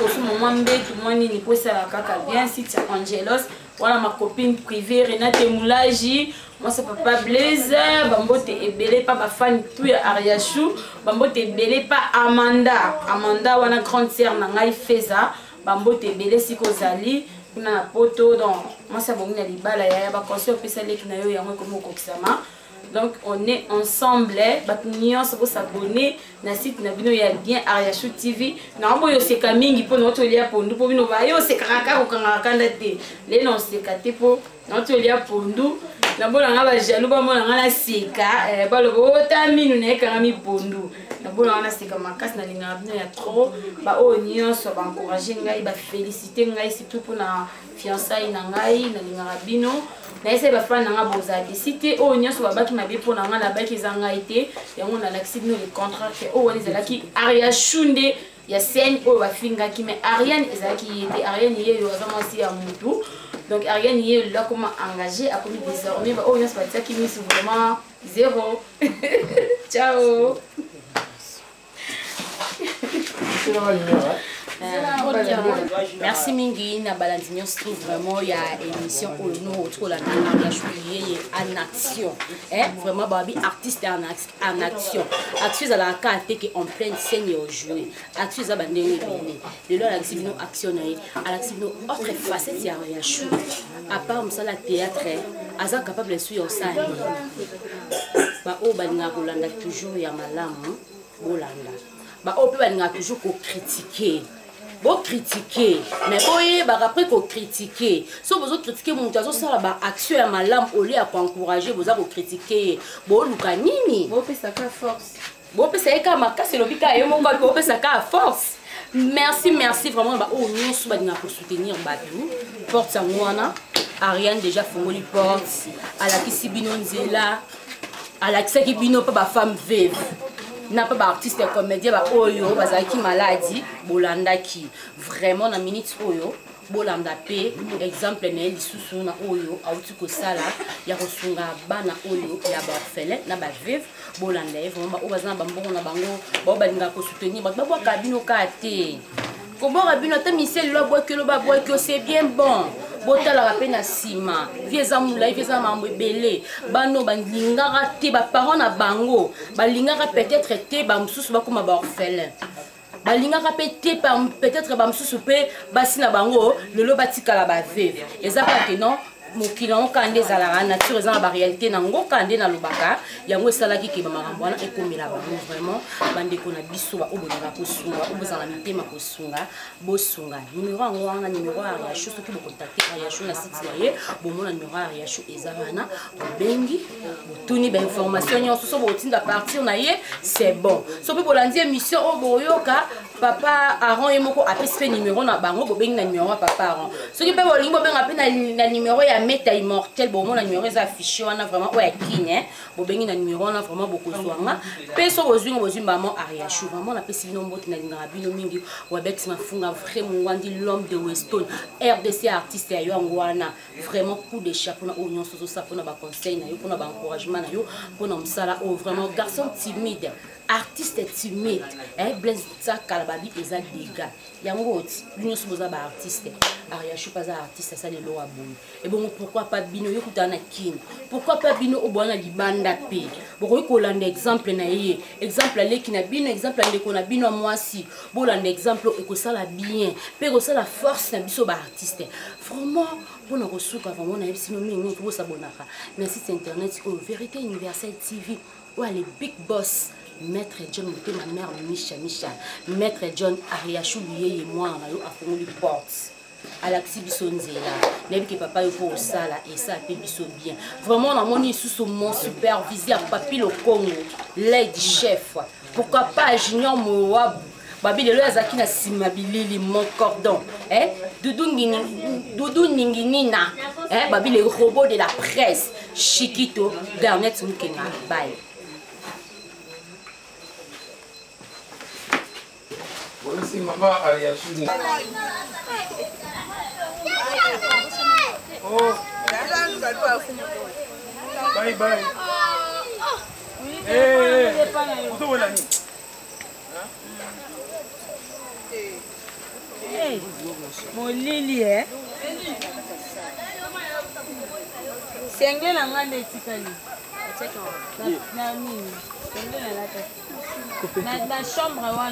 S1: kosuma mwa mbetu mwa nini po esala kaka bien. Site Angelos wana, ma copine privée Renate Moulaji, mwasi papa Blaise. Bambote ebele pa bafani tu ya Ariachou. Bambote ebele pa Amanda, Amanda wana grande sœur na ngai Feza. Bambote ebele sika ozali kuna na Poto. Donc mwasi abongi na libala yaya, baconseil opesa leki na yo yango ekomi kokokisama. Donc on est ensemble. Bato nyonso bosabone na site na bino ya bien, Ariachou TV. Na boyo oseka mingi mpo nauti olia pondu, mpo bino bayo osekaka kaka, kokangaka kanda te. Lelo na oseka te mpo nauti olia pondu. Namona nga bajaloux, bamona nga naseka, baloba ota minu na ekangami pondu. Namona nga naseka makasi. Nalingaka bino ya trop. Baoyo nyonso baencourage ngai, bafélicité ngai, surtout mpona fiançaille na ngai, nalingaka bino. Nayesai bafani na nga bozala desi te. Oyo nyonso babaki mabe mpo na ngai, nabaki eza ngai te. Yango nalakisi bino le contraire ke oyo wana ezalaki Ariachou nde ya scène oyo bafingaki, mais Ariane ezalaki ye te. Ariane ye oyo aza mwasi ya mutu. Donc Ariane ye lelo akoma engagé, akomi désormais. Baoyo nyonso batiaki misu, vraiment zéro. Ciao.
S5: Merci mingi na balandi nyonso vraiment ya émission oyo. No oti kolanda mariage yeye en action, eh? Vraiment babi artiste en action. Action ezalaka kaka te ke en pleine scène ya ojoue. Action eza bandenge ebele. Lelo alakisi bino action na ye, alakisi bino autre facette ya chou. À part mosala théâtre, aza capable su ya osala nini. Baoyo balingaka kolanda toujours ya malamu, bolanda. Baoyo mpe balingaka toujours kokritike, bokritike, mais boyebaka apres kokritike, so bozokritike moto azosala baaction ya malamu, olie ya koencourage, boza kokritike ye, boluka nini?
S1: Bopesaka force.
S5: Bopesa ye kaka makasi, elobi kaka ye moko, bopesa kaka force. Merci, merci vraiment na baoyo nyonso balingaka kosoutenir bato. Porte yango wana, Ariane déjà fongoli porte, alakisi bino nzela, alakisaki bino mpe bafemme veuve na mpe baartiste ya comédien baoyo bazalaki maladi. Bolandaki vraiment na minute oyo, bolanda mpe exemple na ye lisusu na oyo auti kosala ya kosunga bana oyo ya baorphelin na baveuve. Bolanda ye vraiment. Baoyo baza na bambongo na bango, baoyo balingaka kosoutenir bato, babwaka bino kaka te. Kobwaka bino ata misele lo abwaki, oloba abwaki yo, c'est bien bon. Botalaka mpe na nsima, vie eza molai, vie eza na makambo ebele. Bano balingaka te, baparent na bango balingaka peut-être te bamosusu bakóma baorphelin, balingaka mpe te peut-être bamosusu mpe basi na bango lelo batikala baveuve. Eza kaka ke non, mokili yango kaka nde ezalaka, nature eza na baréalité nango kaka nde nalobaka. Yango esalaki ke bamakambo wana ekomela bango. Vraiment bandeko na biso baoyo bolingaka kosunga, oyo bozala na mitema kosunga, bosunga. Numero yango wana, numero ya Ariachou. Soki bokontakte Ariachou na site na ye, bomona numero ya Ariachou eza wana. Bobengi, botuni bainformation nyonso. So botinda partir na ye, c'est bon. So mpe bolandi émission oyo, boyoka. Papa Aaron ye moko apesi mpe numero na bango, bobengi na numero ya papa Aaron. Soki mpe bolingi bobenga mpe na numero ya Meta Immortel, bomona numero eza affiché wana vraiment oyo ya Kin, hein. Bobengi na numero wana vraiment bokozwa nga. Mpe so bozwi nga bozwi maman Ariachou. Vraiment napesi bino mbote, nalingaka bino mingi. Wabex Mafunga vrai mongwandi, l'homme de Weston, RDC artiste ya yo yango wana. Vraiment coup de chapeau na oyo nyonso ozosala mpona ba conseil na yo, mpona ba encouragement na yo, mpona mosala oyo. Vraiment garçon timide, artiste timide, eh, Blaise Tsakala babi eza dégâts yango oti bino nyonso boza ba artiste. Ariachou mpe aza artiste, asali eloko ya boye ebongo pourquoi pas bino yo kutana na Kin, pourquoi pas bino oyo boza na libanda mpe bokoki kolanda exemple na ye, exemple aleki na bino, exemple ya ndeko na bino ya mwasi. Bolanda exemple oyo ekosala bien mpe ekosala force na biso ba artiste. Vraiment mpona kosuka, vraiment nayebisi bino mingi mingi bosabonaka na site internet oyo Vérité Universelle TV, oyo le big boss Maître John Motema, mère Misha Misha. Maître John Ariachou Luyeye, mwana na yo afongoli porte, alakisi biso nzela. Nayebi ke papa yo mpo osala esala mpe biso bien. Vraiment namoni lisusu mon superviseur Papi Lokongo, lady chef, pourquoi pas Junior Mowabu babi lelo azalaki na nsima bilili, mon cordon, eh? Dudu, ngini, Dudu Ninginina, eh? Babi le robot de la presse Chikito Garnet Mukenga, bye.
S4: Voici maman Ariachou. Oh. Bye bye. Eh, eh. Ozowela nini?
S1: Hey, molili e senge na nga nde etikali na nini, senge nalataki na chambre wana.